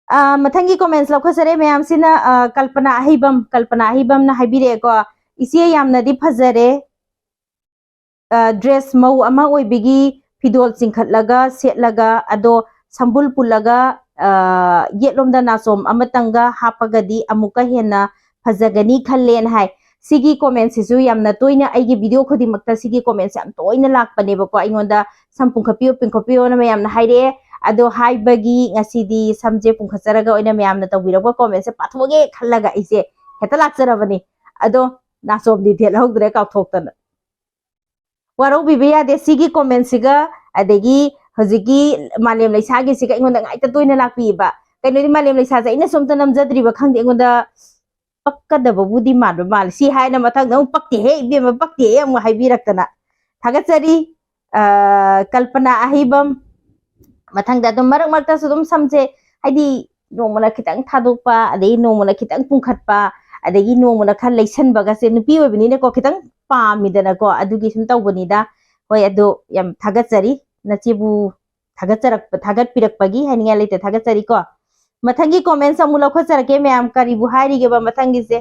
ꯑ, ꯃꯊꯪꯒꯤ comments ꯂꯧꯈꯠꯆꯔꯦ ꯃꯌꯥꯝꯁꯤꯅ꯫ ꯑ, ꯀꯜꯄꯅꯥ ꯑꯍꯩꯕꯝ, ꯀꯜꯄꯅꯥ ꯑꯍꯩꯕꯝꯅ ꯍꯥꯏꯕꯤꯔꯛꯑꯦꯀꯣ, "ꯏꯆꯦ, ꯌꯥꯝꯅꯗꯤ ꯐꯖꯔꯦ꯫ ꯑ, dress ꯃꯧ ꯑꯃ ꯑꯣꯏꯕꯒꯤ ꯐꯤꯗꯣꯜ ꯆꯤꯡꯈꯠꯂꯒ ꯁꯦꯠꯂꯒ, ꯑꯗꯣ ꯁꯝꯕꯨꯜ ꯄꯨꯜꯂꯒ, ꯑ, ꯌꯦꯠꯂꯣꯝꯗ ꯅꯥꯆꯣꯝ ꯑꯃꯇꯪꯒ ꯍꯥꯞꯄꯒꯗꯤ ꯑꯃꯨꯛꯀ ꯍꯦꯟꯅ ꯐꯖꯒꯅꯤ ꯈꯜꯂꯦꯅ" ꯍꯥꯏ꯫ ꯁꯤꯒꯤ comments ꯁꯤꯁꯨ ꯌꯥꯝꯅ ꯇꯣꯏꯅ, ꯑꯩꯒꯤ video ꯈꯨꯗꯤꯡꯃꯛꯇ ꯁꯤꯒꯤ comments ꯌꯥꯝ ꯇꯣꯏꯅ ꯂꯥꯛꯄꯅꯦꯕꯀꯣ꯫ ꯑꯩꯉꯣꯟꯗ "ꯁꯝ ꯄꯨꯡꯈꯠꯄꯤꯌꯣ, ꯄꯨꯡꯈꯠꯄꯤꯌꯣꯅ" ꯃꯌꯥꯝꯅ ꯍꯥꯏꯔꯛꯑꯦ꯫ ꯑꯗꯣ ꯍꯥꯏꯕꯒꯤ ꯉꯁꯤꯗꯤ ꯁꯝꯁꯦ ꯄꯨꯡꯈꯠꯆꯔꯒ ꯑꯣꯏꯅ ꯃꯌꯥꯝꯅ ꯇꯧꯕꯤꯔꯛꯄ comments ꯁꯦ ꯄꯥꯊꯣꯛꯑꯒꯦ ꯈꯜꯂꯒ ꯑꯩꯁꯦ ꯍꯦꯛꯇ ꯂꯥꯛꯆꯔꯕꯅꯤ꯫ ꯑꯗꯣ ꯅꯥꯆꯣꯝꯗꯤ ꯊꯦꯠꯍꯧꯗ꯭ꯔꯦ, ꯀꯥꯎꯊꯣꯛꯇꯅ꯫ ꯋꯥꯔꯧꯕꯤꯕ ꯌꯥꯗꯦ꯫ ꯁꯤꯒꯤ comments ꯁꯤꯒ, ꯑꯗꯒꯤ ꯍꯧꯖꯤꯛꯀꯤ ꯃꯥꯂꯦꯝ ꯂꯩꯁꯥꯒꯤꯁꯤꯒ ꯑꯩꯉꯣꯟꯗ ꯉꯥꯏꯇ ꯇꯣꯏꯅ ꯂꯥꯛꯄꯤꯕ꯫ ꯀꯩꯅꯣꯗꯤ, ꯃꯥꯂꯦꯝ ꯂꯩꯁꯥꯁꯦ ꯑꯩꯅꯁꯨ ꯑꯝꯇ ꯅꯝꯖꯗ꯭ꯔꯤꯕ ꯈꯪꯗꯦ, ꯑꯩꯉꯣꯟꯗ ꯄꯛꯀꯗꯕꯕꯨꯗꯤ ꯃꯥꯟꯕ ꯃꯥꯜꯂꯦ꯫ ꯁꯤ ꯍꯥꯏꯅ ꯃꯊꯪꯗ ꯑꯃꯨꯛ "ꯄꯛꯇꯦꯍꯦ ꯏꯕꯦꯝꯃ, ꯄꯛꯇꯦꯍꯦ" ꯑꯃꯨꯛ ꯍꯥꯏꯕꯤꯔꯛꯇꯅ꯫ ꯊꯥꯒꯠꯆꯔꯤ, ꯑ, ꯀꯜꯄꯅꯥ ꯑꯍꯩꯕꯝ꯫ ꯃꯊꯪꯗ ꯑꯗꯨꯝ ꯃꯔꯛ ꯃꯔꯛꯇꯁꯨ ꯑꯗꯨꯝ ꯁꯝꯁꯦ, ꯍꯥꯏꯗꯤ, ꯅꯣꯡꯃꯅ ꯈꯤꯇꯪ ꯊꯥꯗꯣꯛꯄ, ꯑꯗꯒꯤ ꯅꯣꯡꯃꯅ ꯈꯤꯇꯪ ꯄꯨꯡꯈꯠꯄ, ꯑꯗꯒꯤ ꯅꯣꯡꯃꯅ ꯈꯔ ꯂꯩꯁꯟꯕꯒꯁꯦ, ꯅꯨꯄꯤ ꯑꯣꯏꯕꯅꯤꯅꯀꯣ, ꯈꯤꯇꯪ ꯄꯥꯝꯃꯤꯗꯅꯀꯣ, ꯑꯗꯨꯒꯤ ꯁꯨꯝ ꯇꯧꯕꯅꯤꯗ꯫ ꯍꯣꯏ, ꯑꯗꯣ ꯌꯥꯝ ꯊꯥꯒꯠꯆꯔꯤ, ꯅꯆꯦꯕꯨ ꯊꯥꯒꯠꯆꯔꯛꯄ, ꯊꯥꯒꯠꯄꯤꯔꯛꯄꯒꯤ ꯍꯥꯏꯅꯤꯡꯉꯥꯏ ꯂꯩꯇꯦ, ꯊꯥꯒꯠꯆꯔꯤꯀꯣ꯫ ꯃꯊꯪꯒꯤ comments ꯑꯃꯨꯛ ꯂꯧꯈꯠꯆꯔꯛꯀꯦ ꯃꯌꯥꯝ, ꯀꯔꯤꯕꯨ ꯍꯥꯏꯔꯤꯒꯦꯕ ꯃꯊꯪꯒꯤꯁꯦ?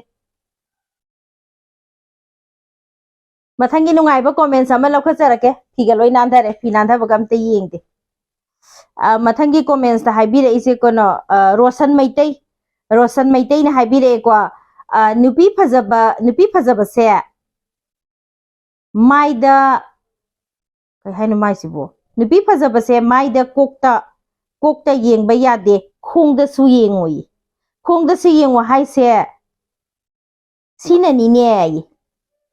ꯃꯊꯪꯒꯤ ꯅꯨꯡꯉꯥꯏꯕ comments ꯑꯃ ꯂꯧꯈꯠꯆꯔꯛꯀꯦ꯫ ꯐꯤꯒ ꯂꯣꯏ ꯅꯥꯟꯊꯔꯦ, ꯐꯤ ꯅꯥꯟꯊꯕꯒ ꯑꯝꯇ ꯌꯦꯡꯗꯦ꯫ ꯑ, ꯃꯊꯪꯒꯤ comments ꯇ ꯍꯥꯏꯕꯤꯔꯛꯏꯁꯦ ꯀꯩꯅꯣ, ꯑ, ꯔꯣꯁꯟ ꯃꯩꯇꯩ, ꯔꯣꯁꯟ ꯃꯩꯇꯩꯅ ꯍꯥꯏꯕꯤꯔꯛꯑꯦꯀꯣ꯫ ꯑ, "ꯅꯨꯄꯤ ꯐꯖꯕ, ꯅꯨꯄꯤ ꯐꯖꯕꯁꯦ ꯃꯥꯏꯗ", ꯀꯩ ꯍꯥꯏꯅꯣ ꯃꯥꯏꯁꯤꯕꯣ? "ꯅꯨꯄꯤ ꯐꯖꯕꯁꯦ ꯃꯥꯏꯗ, ꯀꯣꯛꯇ, ꯀꯣꯛꯇ ꯌꯦꯡꯕ ꯌꯥꯗꯦ, ꯈꯣꯡꯗꯁꯨ ꯌꯦꯡꯉꯣꯌꯦ꯫ ꯈꯣꯡꯗꯁꯨ ꯌꯦꯡꯉꯣ ꯍꯥꯏꯁꯦ ꯁꯤꯅꯅꯤꯅꯦ" ꯍꯥꯏꯌꯦ꯫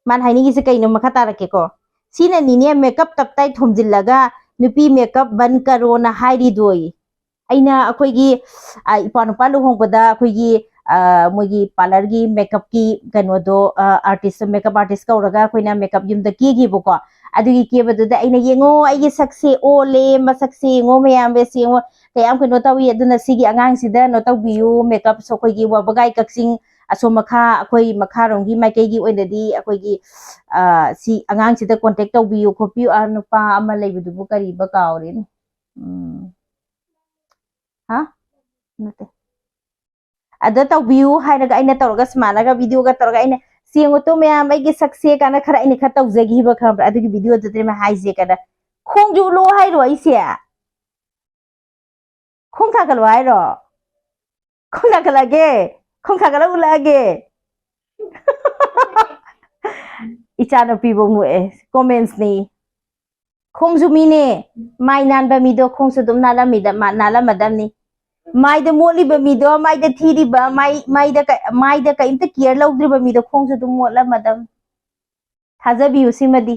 ꯃꯥꯅ ꯍꯥꯏꯅꯤꯡꯉꯤꯁꯦ ꯀꯩꯅꯣ, ꯃꯈꯥ ꯇꯥꯔꯛꯀꯦꯀꯣ꯫ "ꯁꯤꯅꯅꯤꯅꯦ makeup ꯇꯞꯇꯥꯏ ꯊꯣꯝꯖꯤꯜꯂꯒ ꯅꯨꯄꯤ makeup ꯕꯟ ꯀꯔꯣꯅ ꯍꯥꯏꯔꯤꯗꯣꯌꯦ꯫ ꯑꯩꯅ ꯑꯩꯈꯣꯏꯒꯤ, ꯑ, ꯏꯄ꯭ꯋꯥ ꯅꯨꯄꯥ ꯂꯨꯍꯣꯡꯕꯗ ꯑꯩꯈꯣꯏꯒꯤ, ꯑ, ꯃꯣꯏꯒꯤ parlour ꯒꯤ makeup ꯀꯤ ꯀꯩꯅꯣꯗꯣ, ꯑ, artist, makeup artist ꯀꯧꯔꯒ ꯑꯩꯈꯣꯏꯅ makeup ꯌꯨꯝꯗ ꯀꯦꯈꯤꯕꯀꯣ꯫ ꯑꯗꯨꯒꯤ ꯀꯦꯕꯗꯨꯗ ꯑꯩꯅ 'ꯌꯦꯡꯉꯣ, ꯑꯩꯒꯤ ꯁꯛꯁꯦ ꯑꯣꯜꯂꯦ, ꯃꯁꯛꯁꯦ ꯌꯦꯡꯉꯣ ꯃꯌꯥꯝ, ꯕꯦꯁ ꯌꯦꯡꯉꯣ, ꯀꯌꯥꯝ ꯀꯩꯅꯣ ꯇꯧꯏ꯫ ꯑꯗꯨꯅ ꯁꯤꯒꯤ ꯑꯉꯥꯡꯁꯤꯗ ꯀꯩꯅꯣ ꯇꯧꯕꯤꯌꯨ, makeup ꯁꯨ ꯑꯩꯈꯣꯏꯒꯤ ꯋꯥꯕꯒꯥꯏ ꯀꯛꯆꯤꯡ ꯑꯁꯣꯝ ꯃꯈꯥ, ꯑꯩꯈꯣꯏ ꯃꯈꯥꯔꯣꯝꯒꯤ ꯃꯥꯏꯀꯩꯒꯤ ꯑꯣꯏꯅꯗꯤ ꯑꯩꯈꯣꯏꯒꯤ, ꯑ, ꯁꯤ ꯑꯉꯥꯡꯁꯤꯗ contact ꯇꯧꯕꯤꯌꯨ ꯈꯣꯠꯄꯤꯌꯨ"꯫ ꯑ, ꯅꯨꯄꯥ ꯑꯃ ꯂꯩꯕꯗꯨꯕꯨ ꯀꯔꯤꯕ ꯀꯥꯎꯔꯦꯅꯦ꯫ ꯎꯝ꯫ ꯍꯥ? ꯅꯠꯇꯦ꯫ ꯑꯗ ꯇꯧꯕꯤꯌꯨ ꯍꯥꯏꯔꯒ ꯑꯩꯅ ꯇꯧꯔꯒ ꯁꯨꯃꯥꯏꯅꯒ videoꯒ ꯇꯧꯔꯒ ꯑꯩꯅ "ꯌꯦꯡꯉꯨ ꯇꯨ ꯃꯌꯥꯝ ꯑꯩꯒꯤ ꯁꯛꯁꯦ" ꯀꯥꯏꯅ ꯈꯔ ꯑꯩꯅ ꯈꯔ ꯇꯧꯖꯈꯤꯕ, ꯈꯪꯕ꯭ꯔꯥ? ꯑꯗꯨꯒꯤ videoꯗꯨꯗꯅꯦ ꯃꯥ ꯍꯥꯏꯁꯦ ꯀꯥꯏꯅ꯫ ꯈꯣꯡꯁꯨ ꯎꯠꯂꯣ ꯍꯥꯏꯔꯣ ꯑꯩꯁꯦ? ꯈꯣꯡ ꯊꯥꯡꯒꯠꯂꯣ ꯍꯥꯏꯔꯣ? ꯈꯣꯡ ꯊꯥꯡꯒꯠꯂꯛꯑꯒꯦ, ꯈꯣꯡ ꯊꯥꯡꯒꯠꯂ ꯎꯠꯂꯛꯑꯒꯦ꯫ ꯏꯆꯥꯅꯨꯄꯤꯕꯨ ꯅꯣꯛꯑꯦ, commentsꯅꯤ꯫ ꯈꯣꯡꯁꯨ ꯃꯤꯅꯦ, ꯃꯥꯏ ꯅꯥꯟꯕ ꯃꯤꯗꯣ ꯈꯣꯡꯁꯨ ꯑꯗꯨꯝ ꯅꯥꯜꯂꯝꯃꯤꯗ-, ꯃꯥ-, ꯅꯥꯜꯂꯝꯃꯗꯝꯅꯤ꯫ ꯃꯥꯏꯗ ꯃꯣꯠꯂꯤꯕ ꯃꯤꯗꯣ, ꯃꯥꯏꯗ ꯊꯤꯔꯤꯕ, ꯃꯥꯏ-, ꯃꯥꯏꯗ ꯀ-, ꯃꯥꯏꯗ ꯀꯩꯝꯇ care ꯂꯧꯗ꯭ꯔꯤꯕ ꯃꯤꯗꯣ ꯈꯣꯡꯁꯨ ꯑꯗꯨꯝ ꯃꯣꯠꯂꯝꯃꯗꯝꯅꯤ꯫ ꯊꯥꯖꯕꯤꯌꯨ ꯁꯤꯃꯗꯤ꯫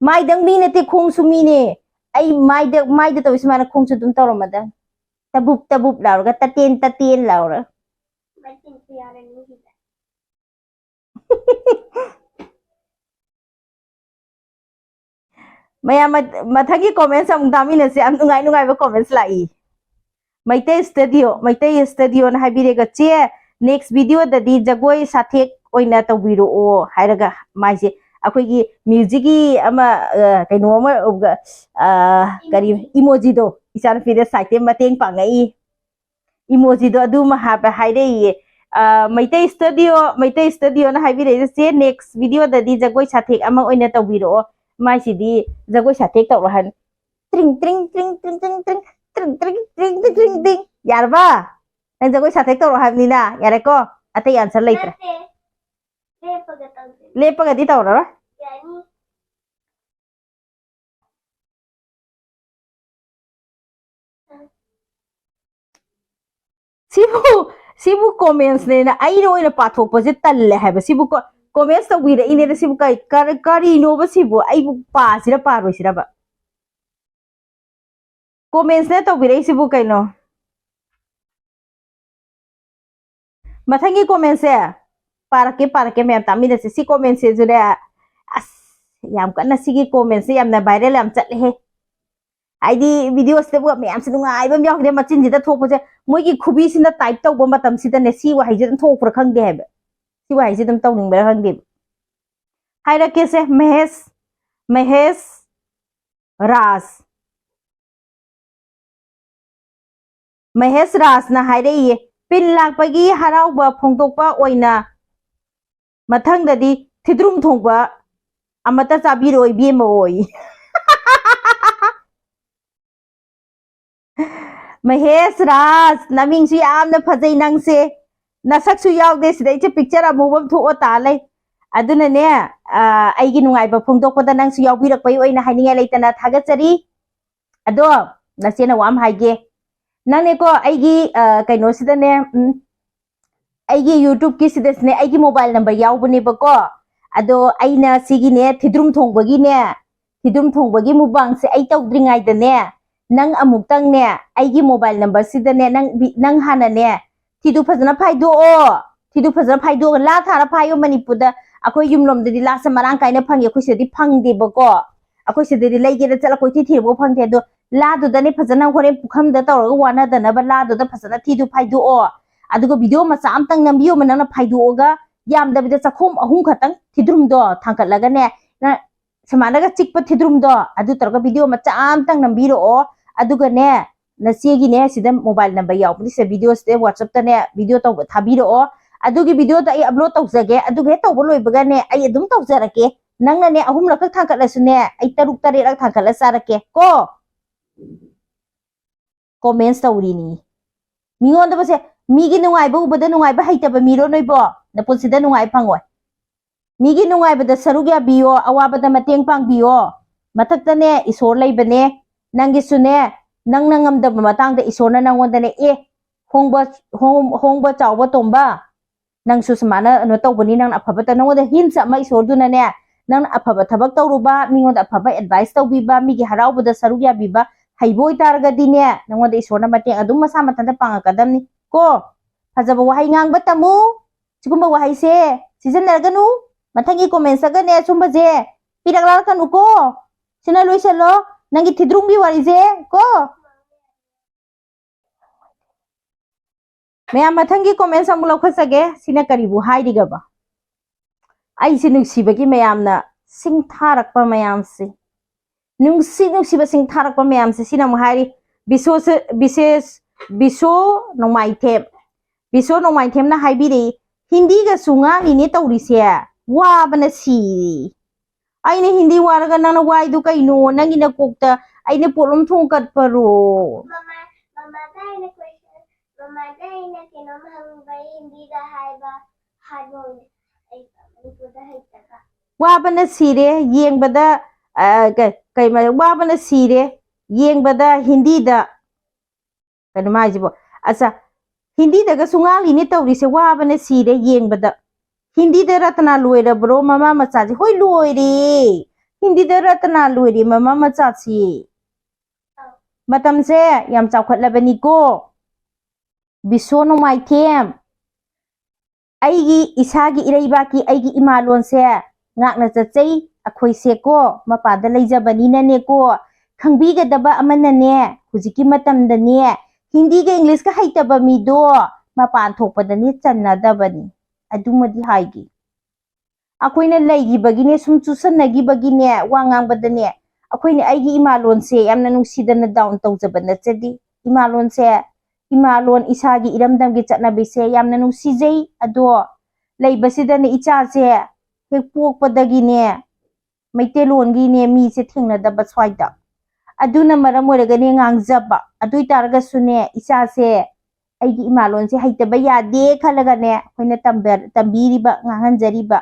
ꯃꯥꯏꯗꯪ ꯃꯤ ꯅꯠꯇꯦ, ꯈꯣꯡꯁꯨ ꯃꯤꯅꯦ꯫ ꯑꯩ ꯃꯥꯏꯗ, ꯃꯥꯏꯗ ꯇꯧꯏ ꯁꯨꯃꯥꯏꯅ ꯈꯣꯡꯁꯨ ꯑꯗꯨꯝ ꯇꯧꯔꯝꯃꯗꯝꯅꯤ꯫ ꯇꯕꯨꯞ ꯇꯕꯨꯞ ꯂꯥꯎꯔꯒ, ꯇꯇꯦꯟ ꯇꯇꯦꯟ ꯂꯥꯎꯔꯒ꯫ ꯃꯌꯥꯝ ꯃ-, ꯃꯊꯪꯒꯤ comments ꯑꯃꯨꯛ ꯇꯥꯃꯤꯟꯅꯁꯦ꯫ ꯌꯥꯝ ꯅꯨꯡꯉꯥꯏ ꯅꯨꯡꯉꯥꯏꯕ comments ꯂꯥꯛꯏ꯫ ꯃꯩꯇꯩ studio, ꯃꯩꯇꯩ studioꯅ ꯍꯥꯏꯕꯤꯔꯦꯒ, "ꯆꯦ, next videoꯗꯗꯤ ꯖꯒꯣꯏ ꯁꯥꯊꯦꯛ ꯑꯣꯏꯅ ꯇꯧꯕꯤꯔꯛꯑꯣ" ꯍꯥꯏꯔꯒ ꯃꯥꯏꯁꯦ ꯑꯩꯈꯣꯏꯒꯤ musicꯀꯤ ꯑꯃ, ꯑ, ꯀꯩꯅꯣ ꯑꯃ, ꯑ, ꯀꯔꯤ, emojiꯗꯣ, ꯏꯆꯥꯅꯨꯄꯤꯗ side ꯇꯩ ꯃꯇꯦꯡ ꯄꯥꯡꯉꯛꯏ꯫ Emojiꯗꯣ ꯑꯗꯨꯃ ꯍꯥꯞꯄ ꯍꯥꯏꯔꯛꯏꯌꯦ꯫ ꯑ, ꯃꯩꯇꯩ studio, ꯃꯩꯇꯩ studioꯅ ꯍꯥꯏꯕꯤꯔꯛꯏꯁꯦ, "ꯆꯦ, next videoꯗꯗꯤ ꯖꯒꯣꯏ ꯁꯥꯊꯦꯛ ꯑꯃ ꯑꯣꯏꯅ ꯇꯧꯕꯤꯔꯛꯑꯣ"꯫ ꯃꯥꯏꯁꯤꯗꯤ ꯖꯒꯣꯏ ꯁꯥꯊꯦꯛ ꯇꯧꯔꯣ ꯍꯥꯏꯅ꯫ ꯇ꯭ꯔꯤꯡ, ꯇ꯭ꯔꯤꯡ, ꯇ꯭ꯔꯤꯡ, ꯇ꯭ꯔꯤꯡ, ꯇ꯭ꯔꯤꯡ, ꯇ꯭ꯔꯤꯡ, ꯇ꯭ꯔꯤꯡ, ꯇ꯭ꯔꯤꯡ, ꯇ꯭ꯔꯤꯡ, ꯇ꯭ꯔꯤꯡ, ꯇ꯭ꯔꯤꯡ꯫ ꯌꯥꯔꯕ? ꯅꯪ ꯖꯒꯣꯏ ꯁꯥꯊꯦꯛ ꯇꯧꯔꯣ ꯍꯥꯏꯕꯅꯤꯅ꯫ ꯌꯥꯔꯦꯀꯣ? ꯑꯇꯩ answer ꯂꯩꯇ꯭ꯔꯦ꯫ ꯅꯠꯇꯦ꯫ ꯂꯦꯞꯄꯒ ꯇꯧꯗꯣꯏꯅꯦ꯫ ꯂꯦꯞꯄꯒꯗꯤ ꯇꯧꯔꯔꯣꯏ꯫ ꯌꯥꯅꯤ꯫ ꯁꯤꯕꯨ, ꯁꯤꯕꯨ commentsꯅꯦꯅ ꯑꯩꯅ ꯑꯣꯏꯅ ꯄꯥꯊꯣꯛꯄꯁꯦ ꯇꯜꯂꯦ ꯍꯥꯏꯕ꯫ ꯁꯤꯕꯨ ꯀꯣ-, comments ꯇꯧꯕꯤꯔꯛꯏꯅꯦꯅ ꯁꯤꯕꯨ ꯀꯩ-, ꯀꯔ-, ꯀꯔꯤꯅꯣꯕ ꯁꯤꯕꯨ? ꯑꯩꯕꯨ ꯄꯥꯁꯤꯔ ꯄꯥꯔꯣꯏꯁꯤꯔꯕ? Commentsꯅ ꯇꯧꯕꯤꯔꯛꯏꯁꯤꯕꯨ ꯀꯩꯅꯣ? ꯃꯊꯪꯒꯤ commentsꯁꯦ ꯄꯥꯔꯛꯀꯦ, ꯄꯥꯔꯛꯀꯦ, ꯃꯌꯥꯝ ꯇꯥꯃꯤꯟꯅꯁꯦ꯫ ꯁꯤ commentsꯁꯤꯁꯨꯅꯦ, ꯑꯁ, ꯌꯥꯝ ꯀꯟꯅ ꯁꯤꯒꯤ commentsꯁꯦ ꯌꯥꯝꯅ viral ꯌꯥꯝ ꯆꯠꯂꯦꯍꯦ꯫ ꯍꯥꯏꯗꯤ videoꯁꯤꯗꯕꯨ ꯃꯌꯥꯝꯁꯦ ꯅꯨꯡꯉꯥꯏꯕ ꯑꯃ ꯌꯥꯎꯈꯤꯗꯦ, ꯃꯆꯤꯟꯁꯤꯗ ꯊꯣꯛꯄꯁꯦ꯫ ꯃꯣꯏꯒꯤ ꯈꯨꯕꯤꯁꯤꯅ type ꯇꯧꯕ ꯃꯇꯝꯁꯤꯗꯅꯦ, ꯁꯤ ꯋꯥꯍꯩꯁꯦ ꯑꯗꯨꯝ ꯊꯣꯛꯄ꯭ꯔꯥ ꯈꯪꯗꯦ ꯍꯥꯏꯕ꯫ ꯁꯤ ꯋꯥꯍꯩꯁꯦ ꯑꯗꯨꯝ ꯇꯧꯅꯤꯡꯕ꯭ꯔꯥ ꯈꯪꯗꯦꯕ꯫ ꯍꯥꯏꯔꯛꯀꯦꯁꯦ, ꯃꯍꯦꯁ, ꯃꯍꯦꯁ ꯔꯥꯖ꯫ ꯃꯍꯦꯁ ꯔꯥꯖꯅ ꯍꯥꯏꯔꯛꯏꯌꯦ, "ꯄꯤꯟ ꯂꯥꯛꯄꯒꯤ ꯍꯔꯥꯎꯕ ꯐꯣꯡꯗꯣꯛꯄ ꯑꯣꯏꯅ ꯃꯊꯪꯗꯗꯤ ꯊꯤꯗ꯭ꯔꯨꯝ ꯊꯣꯡꯕ ꯑꯃꯠꯇ ꯆꯥꯕꯤꯔꯛꯑꯣ ꯏꯕꯦꯝꯃ" ꯑꯣꯏ꯫ ꯃꯍꯦꯁ ꯔꯥꯖ, ꯅꯃꯤꯡꯁꯨ ꯌꯥꯝꯅ ꯐꯖꯩ ꯅꯪꯁꯦ꯫ ꯅꯁꯛꯁꯨ ꯌꯥꯎꯗꯦ ꯁꯤꯗꯩꯁꯦ, ꯄꯤꯛꯆꯔ ꯑꯃꯨꯕ ꯑꯃ ꯊꯣꯛꯑ ꯇꯥ ꯂꯩ꯫ ꯑꯗꯨꯅꯅꯦ, ꯑ, ꯑꯩꯒꯤ ꯅꯨꯡꯉꯥꯏꯕ ꯐꯣꯡꯗꯣꯛꯄꯗ ꯅꯪꯁꯨ ꯌꯥꯎꯕꯤꯔꯛꯄꯒꯤ ꯑꯣꯏꯅ ꯍꯥꯏꯅꯤꯡꯉꯥꯏ ꯂꯩꯇꯅ ꯊꯥꯒꯠꯆꯔꯤ꯫ ꯑꯗꯣ ꯅꯆꯦꯅ ꯋꯥ ꯑꯃ ꯍꯥꯏꯒꯦ꯫ ꯅꯪꯅꯦꯀꯣ, ꯑꯩꯒꯤ, ꯑ, ꯀꯩꯅꯣꯁꯤꯗꯅꯦ, ꯎꯝ, ꯑꯩꯒꯤ YouTube-ꯀꯤ ꯁꯤꯗꯁꯤꯅꯦ, ꯑꯩꯒꯤ mobile number ꯌꯥꯎꯕꯅꯦꯕꯀꯣ꯫ ꯑꯗꯣ ꯑꯩꯅ ꯁꯤꯒꯤꯅꯦ, ꯊꯤꯗ꯭ꯔꯨꯝ ꯊꯣꯡꯕꯒꯤꯅꯦ, ꯊꯤꯗ꯭ꯔꯨꯝ ꯊꯣꯡꯕꯒꯤ mukbang-ꯁꯦ ꯑꯩ ꯇꯧꯗ꯭ꯔꯤꯉꯩꯗꯅꯦ, ꯅꯪ ꯑꯃꯨꯛꯇꯪꯅꯦ, ꯑꯩꯒꯤ mobile number-ꯁꯤꯗꯅꯦ, ꯅꯪ ꯚꯤ-, ꯅꯪ ꯍꯥꯟꯅꯅꯦ, ꯊꯤꯗꯨ ꯐꯖꯅ ꯐꯥꯏꯗꯣꯛꯑꯣ꯫ ꯊꯤꯗꯨ ꯐꯖꯅ ꯐꯥꯏꯗꯣꯛꯑꯒ ꯂꯥ ꯊꯥꯔ ꯐꯥꯏꯌꯣ꯫ ꯃꯅꯤꯄꯨꯔꯗ ꯑꯩꯈꯣꯏ ꯌꯨꯝꯂꯣꯝꯗꯗꯤ ꯂꯥꯁꯦ ꯃꯔꯥꯡ ꯀꯥꯏꯅ ꯐꯪꯉꯦ, ꯑꯩꯈꯣꯏ ꯁꯤꯗꯗꯤ ꯐꯪꯗꯦꯕꯀꯣ꯫ ꯑꯩꯈꯣꯏ ꯁꯤꯗꯗꯤ ꯂꯩꯒꯦꯗ ꯆꯠꯂ ꯀꯣꯏꯊꯤ ꯊꯤꯔꯨꯕ ꯐꯪꯗꯦ꯫ ꯑꯗꯣ ꯂꯥꯗꯨꯗꯅꯦ ꯐꯖꯅ ꯍꯣꯔꯦꯟ ꯄꯨꯈꯝꯗ ꯇꯧꯔꯒ ꯋꯥꯅꯗꯅꯕ ꯂꯥꯗꯨꯗ ꯐꯖꯅ ꯊꯤꯗꯨ ꯐꯥꯏꯗꯣꯛꯑꯣ꯫ ꯑꯗꯨꯒ video ꯃꯆꯥ ꯑꯃꯇꯪ ꯅꯝꯕꯤꯌꯣꯕ ꯅꯪꯅ ꯐꯥꯏꯗꯣꯛꯑꯒ, ꯌꯥꯝꯗꯕꯤꯗ ꯆꯥꯛꯈꯣꯝ ꯑꯍꯨꯝ ꯈꯛꯇꯪ ꯊꯤꯗ꯭ꯔꯨꯝꯗꯣ ꯊꯥꯡꯀꯠꯂꯒꯅꯦ, ꯅꯪ ꯁꯨꯃꯥꯏꯅꯒ ꯆꯤꯛꯄ ꯊꯤꯗ꯭ꯔꯨꯝꯗꯣ ꯑꯗꯨ ꯇꯧꯔꯒ video ꯃꯆꯥ ꯑꯃꯇꯪ ꯅꯝꯕꯤꯔꯛꯑꯣ꯫ ꯑꯗꯨꯒꯅꯦ, ꯅꯆꯦꯒꯤꯅꯦ ꯁꯤꯗ mobile number ꯌꯥꯎꯕꯅꯤ, ꯁꯤꯗ video-ꯁꯤꯗ WhatsApp-ꯇꯅꯦ video ꯇꯧꯕ ꯊꯥꯕꯤꯔꯛꯑꯣ꯫ ꯑꯗꯨꯒꯤ video-ꯗꯣ ꯑꯩ upload ꯇꯧꯖꯒꯦ, ꯑꯗꯨꯒ ꯍꯦꯛ ꯇꯧꯕ ꯂꯣꯏꯕꯒꯅꯦ ꯑꯩ ꯑꯗꯨꯝ ꯇꯧꯖꯔꯛꯀꯦ꯫ ꯅꯪꯅꯅꯦ ꯑꯍꯨꯝꯂꯛꯈꯛ ꯊꯥꯡꯀꯠꯂꯁꯨꯅꯦ, ꯑꯩ ꯇꯔꯨꯛ ꯇꯔꯦꯠꯂꯛ ꯊꯥꯡꯀꯠꯂ ꯆꯥꯔꯛꯀꯦ ꯀꯣ꯫ Comments ꯇꯧꯔꯤꯅꯤ꯫ ꯃꯤꯉꯣꯟꯗꯕꯁꯦ, ꯃꯤꯒꯤ ꯅꯨꯡꯉꯥꯏꯕ ꯎꯕꯗ ꯅꯨꯡꯉꯥꯏꯕ ꯍꯩꯇꯕ ꯃꯤꯔꯣ ꯅꯣꯏꯕꯣ? ꯅꯄꯨꯟꯁꯤꯗ ꯅꯨꯡꯉꯥꯏꯕ ꯐꯪꯉꯣꯏ꯫ ꯃꯤꯒꯤ ꯅꯨꯡꯉꯥꯏꯕꯗ ꯁꯔꯨꯛ ꯌꯥꯕꯤꯌꯣ, ꯑꯋꯥꯕꯗ ꯃꯇꯦꯡ ꯄꯥꯡꯕꯤꯌꯣ꯫ ꯃꯊꯛꯇꯅꯦ ꯏꯁꯣꯔ ꯂꯩꯕꯅꯦ꯫ ꯅꯪꯒꯤꯁꯨꯅꯦ, ꯅꯪꯅ ꯉꯝꯗꯕ ꯃꯇꯥꯡꯗ ꯏꯁꯣꯔꯅ ꯅꯪꯉꯣꯟꯗꯅꯦ, "ꯑꯦ, ꯍꯣꯡꯕ, ꯍꯣꯡ-, ꯍꯣꯡꯕ ꯆꯥꯎꯕ ꯇꯣꯝꯕ, ꯅꯪꯁꯨ ꯁꯨꯃꯥꯏꯅ ꯀꯩꯅꯣ ꯇꯧꯕꯅꯤ, ꯅꯪꯅ ꯑꯐꯕ ꯇꯧ-", ꯅꯪꯉꯣꯟꯗ hints ꯑꯃ ꯏꯁꯣꯔꯗꯨꯅꯅꯦ, ꯅꯪꯅ ꯑꯐꯕ ꯊꯕꯛ ꯇꯧꯔꯨꯕ, ꯃꯤꯉꯣꯟꯗ ꯑꯐꯕ advice ꯇꯧꯕꯤꯕ, ꯃꯤꯒꯤ ꯍꯔꯥꯎꯕꯗ ꯁꯔꯨꯛ ꯌꯥꯕꯤꯕ ꯍꯩꯕ ꯑꯣꯏꯇꯥꯔꯒꯗꯤꯅꯦ, ꯅꯪꯉꯣꯟꯗ ꯏꯁꯣꯔꯅ ꯃꯇꯦꯡ ꯑꯗꯨꯝ ꯃꯁꯥ ꯃꯊꯟꯇ ꯄꯥꯡꯉꯛꯀꯗꯕꯅꯤ ꯀꯣ꯫ ꯐꯖꯕ ꯋꯥꯍꯩ ꯉꯥꯡꯕ ꯇꯝꯃꯨ꯫ ꯁꯤꯒꯨꯝꯕ ꯋꯥꯍꯩꯁꯦ ꯁꯤꯖꯤꯟꯅꯔꯒꯅꯨ꯫ ꯃꯊꯪꯒꯤ comments-ꯇꯒꯅꯦ ꯁꯨꯝꯕꯁꯦ ꯄꯤꯔꯛꯂꯛꯀꯅꯨꯀꯣ꯫ ꯁꯤꯅ ꯂꯣꯏꯁꯜꯂꯣ ꯅꯪꯒꯤ ꯊꯤꯗ꯭ꯔꯨꯝꯒꯤ ꯋꯥꯔꯤꯁꯦ ꯀꯣ꯫ ꯃꯌꯥꯝ, ꯃꯊꯪꯒꯤ comments ꯑꯃꯨꯛ ꯂꯧꯈꯠꯆꯒꯦ꯫ ꯁꯤꯅ ꯀꯔꯤꯕꯨ ꯍꯥꯏꯔꯤꯒꯕ? ꯑꯩꯁꯦ ꯅꯨꯡꯁꯤꯕꯒꯤ ꯃꯌꯥꯝꯅ ꯁꯤꯡꯊꯥꯔꯛꯄ ꯃꯌꯥꯝꯁꯦ, ꯅꯨꯡꯁꯤ ꯅꯨꯡꯁꯤꯕ ꯁꯤꯡꯊꯥꯔꯛꯄ ꯃꯌꯥꯝꯁꯦ, ꯁꯤꯅ ꯑꯃꯨꯛ ꯍꯥꯏꯔꯤ, ꯕꯤꯁꯣꯁ-, ꯕꯤꯁꯦꯁ ꯕꯤꯁꯣ ꯅꯣꯡꯃꯥꯏꯊꯦꯝ, ꯕꯤꯁꯣ ꯅꯣꯡꯃꯥꯏꯊꯦꯝꯅ ꯍꯥꯏꯕꯤꯔꯛꯏ, "ꯍꯤꯟꯗꯤꯒꯁꯨ ꯉꯥꯡꯉꯤꯅꯦ ꯇꯧꯔꯤꯁꯦ, ꯋꯥꯕꯅ ꯁꯤꯔꯦ꯫ ꯑꯩꯅ ꯍꯤꯟꯗꯤ ꯋꯥꯔꯒ ꯅꯪꯅ ꯋꯥꯏꯗꯨ ꯀꯩꯅꯣ? ꯅꯪꯒꯤ ꯅꯀꯣꯛꯇ ꯑꯩꯅ ꯄꯣꯠꯂꯨꯝ ꯊꯣꯡꯀꯠꯄꯔꯣ?" ꯃꯃꯥ, ꯃꯃꯥꯗ ꯑꯩꯅ question, ꯃꯃꯥꯗ ꯑꯩꯅ ꯀꯩꯅꯣꯝ ꯍꯪꯕ ꯍꯤꯟꯗꯤꯗ ꯍꯥꯏꯕ, ꯍꯥꯏꯕ ꯑꯣꯏꯅ ꯑꯩ ꯃꯅꯤꯄꯨꯔꯗ ꯍꯩꯇꯕ꯫ ꯋꯥꯕꯅ ꯁꯤꯔꯦ ꯌꯦꯡꯕꯗ, ꯑ, ꯀ-, ꯀꯩ ꯃ-, ꯋꯥꯕꯅ ꯁꯤꯔꯦ ꯌꯦꯡꯕꯗ ꯍꯤꯟꯗꯤꯗ꯫ ꯀꯩꯅꯣ ꯃꯥ ꯍꯥꯏꯁꯤꯕꯣ? ꯑꯠꯆꯥ, ꯍꯤꯟꯗꯤꯗꯒꯁꯨ ꯉꯥꯡꯂꯤꯅꯦ ꯇꯧꯔꯤꯁꯦ, ꯋꯥꯕꯅ ꯁꯤꯔꯦ ꯌꯦꯡꯕꯗ꯫ ꯍꯤꯟꯗꯤꯗ ꯔꯇꯅꯥ ꯂꯣꯏꯔꯕ꯭ꯔꯣ ꯃꯃꯥ ꯃꯆꯥꯁꯦ? ꯍꯣꯏ, ꯂꯣꯏꯔꯦ꯫ ꯍꯤꯟꯗꯤꯗ ꯔꯇꯅꯥ ꯂꯣꯏꯔꯦ ꯃꯃꯥ ꯃꯆꯥꯁꯤ꯫ ꯃꯇꯝꯁꯦ ꯌꯥꯝ ꯆꯥꯎꯈꯠꯂꯕꯅꯤꯀꯣ꯫ ꯕꯤꯁꯣ ꯅꯣꯡꯃꯥꯏꯊꯦꯝ, ꯑꯩꯒꯤ ꯏꯁꯥꯒꯤ ꯏꯔꯩꯕꯥꯛꯀꯤ ꯑꯩꯒꯤ ꯏꯃꯥ ꯂꯣꯟꯁꯦ ꯉꯥꯛꯅ ꯆꯠꯆꯩ꯫ ꯑꯩꯈꯣꯏꯁꯦꯀꯣ, ꯃꯄꯥꯟꯗ ꯂꯩꯖꯕꯅꯤꯅꯅꯦꯀꯣ, ꯈꯪꯕꯤꯒꯗꯕ ꯑꯃꯅꯅꯦ, ꯍꯧꯖꯤꯛꯀꯤ ꯃꯇꯝꯗꯅꯦ ꯍꯤꯟꯗꯤꯒ ꯏꯪꯂꯤꯁꯀ ꯍꯩꯇꯕ ꯃꯤꯗꯣ ꯃꯄꯥꯟ ꯊꯣꯛꯄꯗꯅꯦ ꯆꯟꯅꯗꯕꯅꯤ꯫ ꯑꯗꯨꯃꯗꯤ ꯍꯥꯏꯒꯦ꯫ ꯑꯩꯈꯣꯏꯅ ꯂꯩꯈꯤꯕꯒꯤꯅꯦ, ꯁꯨꯝ ꯆꯨꯁꯟꯅꯈꯤꯕꯒꯤꯅꯦ, ꯋꯥ ꯉꯥꯡꯕꯗꯅꯦ, ꯑꯩꯈꯣꯏꯅ ꯑꯩꯒꯤ ꯏꯃꯥ ꯂꯣꯟꯁꯦ ꯌꯥꯝꯅ ꯅꯨꯡꯁꯤꯗꯅ down ꯇꯧꯖꯕ ꯅꯠꯆꯗꯦ꯫ ꯏꯃꯥ ꯂꯣꯟꯁꯦ, ꯏꯃꯥ ꯂꯣꯟ ꯏꯁꯥꯒꯤ ꯏꯔꯝꯗꯝꯒꯤ ꯆꯠꯅꯕꯤꯁꯦ ꯌꯥꯝꯅ ꯅꯨꯡꯁꯤꯖꯩ꯫ ꯑꯗꯣ ꯂꯩꯕꯁꯤꯗꯅꯦ ꯏꯆꯥꯁꯦ ꯍꯦꯛ ꯄꯣꯛꯄꯗꯒꯤꯅꯦ ꯃꯩꯇꯩꯂꯣꯟꯒꯤꯅꯦ ꯃꯤꯁꯦ ꯊꯦꯡꯅꯗꯕ ꯁ꯭ꯋꯥꯏꯗ꯫ ꯑꯗꯨꯅ ꯃꯔꯝ ꯑꯣꯏꯔꯒꯅꯦ ꯉꯥꯡꯖꯕ꯫ ꯑꯗꯨ ꯑꯣꯏꯇꯥꯔꯒꯁꯨꯅꯦ ꯏꯆꯥꯁꯦ ꯑꯩꯒꯤ ꯏꯃꯥ ꯂꯣꯟꯁꯦ ꯍꯩꯇꯕ ꯌꯥꯗꯦ ꯈꯜꯂꯒꯅꯦ ꯑꯩꯈꯣꯏꯅ ꯇꯝꯕ-, ꯇꯝꯕꯤꯔꯤꯕ, ꯉꯥꯡꯍꯟꯖꯔꯤꯕ꯫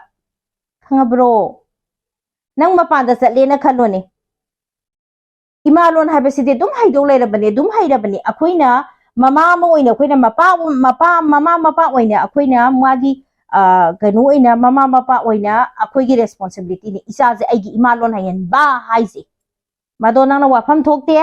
ꯈꯪꯉꯕ꯭ꯔꯣ? ꯅꯪ ꯃꯄꯥꯟꯗ ꯆꯠꯂꯦꯅ ꯈꯜꯂꯣꯅꯦ, ꯏꯃꯥ ꯂꯣꯟ ꯍꯥꯏꯕꯁꯤꯗꯤ ꯑꯗꯨꯝ ꯍꯩꯗꯧ ꯂꯩꯔꯕꯅꯦ, ꯑꯗꯨꯝ ꯍꯩꯔꯕꯅꯦ꯫ ꯑꯩꯈꯣꯏꯅ ꯃꯃꯥ ꯑꯃ ꯑꯣꯏꯅ ꯑꯩꯈꯣꯏꯅ ꯃꯄꯥ, ꯃꯄꯥ, ꯃꯃꯥ ꯃꯄꯥ ꯑꯣꯏꯅ ꯑꯩꯈꯣꯏꯅ ꯃꯥꯒꯤ, ꯑ, ꯀꯩꯅꯣ ꯑꯣꯏꯅ, ꯃꯃꯥ ꯃꯄꯥ ꯑꯣꯏꯅ ꯑꯩꯈꯣꯏꯒꯤ responsibilityꯅꯤ ꯏꯆꯥꯁꯦ ꯑꯩꯒꯤ ꯏꯃꯥ ꯂꯣꯟ ꯍꯩꯍꯟꯕ ꯍꯥꯏꯁꯦ꯫ ꯃꯗꯣ ꯅꯪꯅ ꯋꯥꯐꯝ ꯊꯣꯛꯇꯦ꯫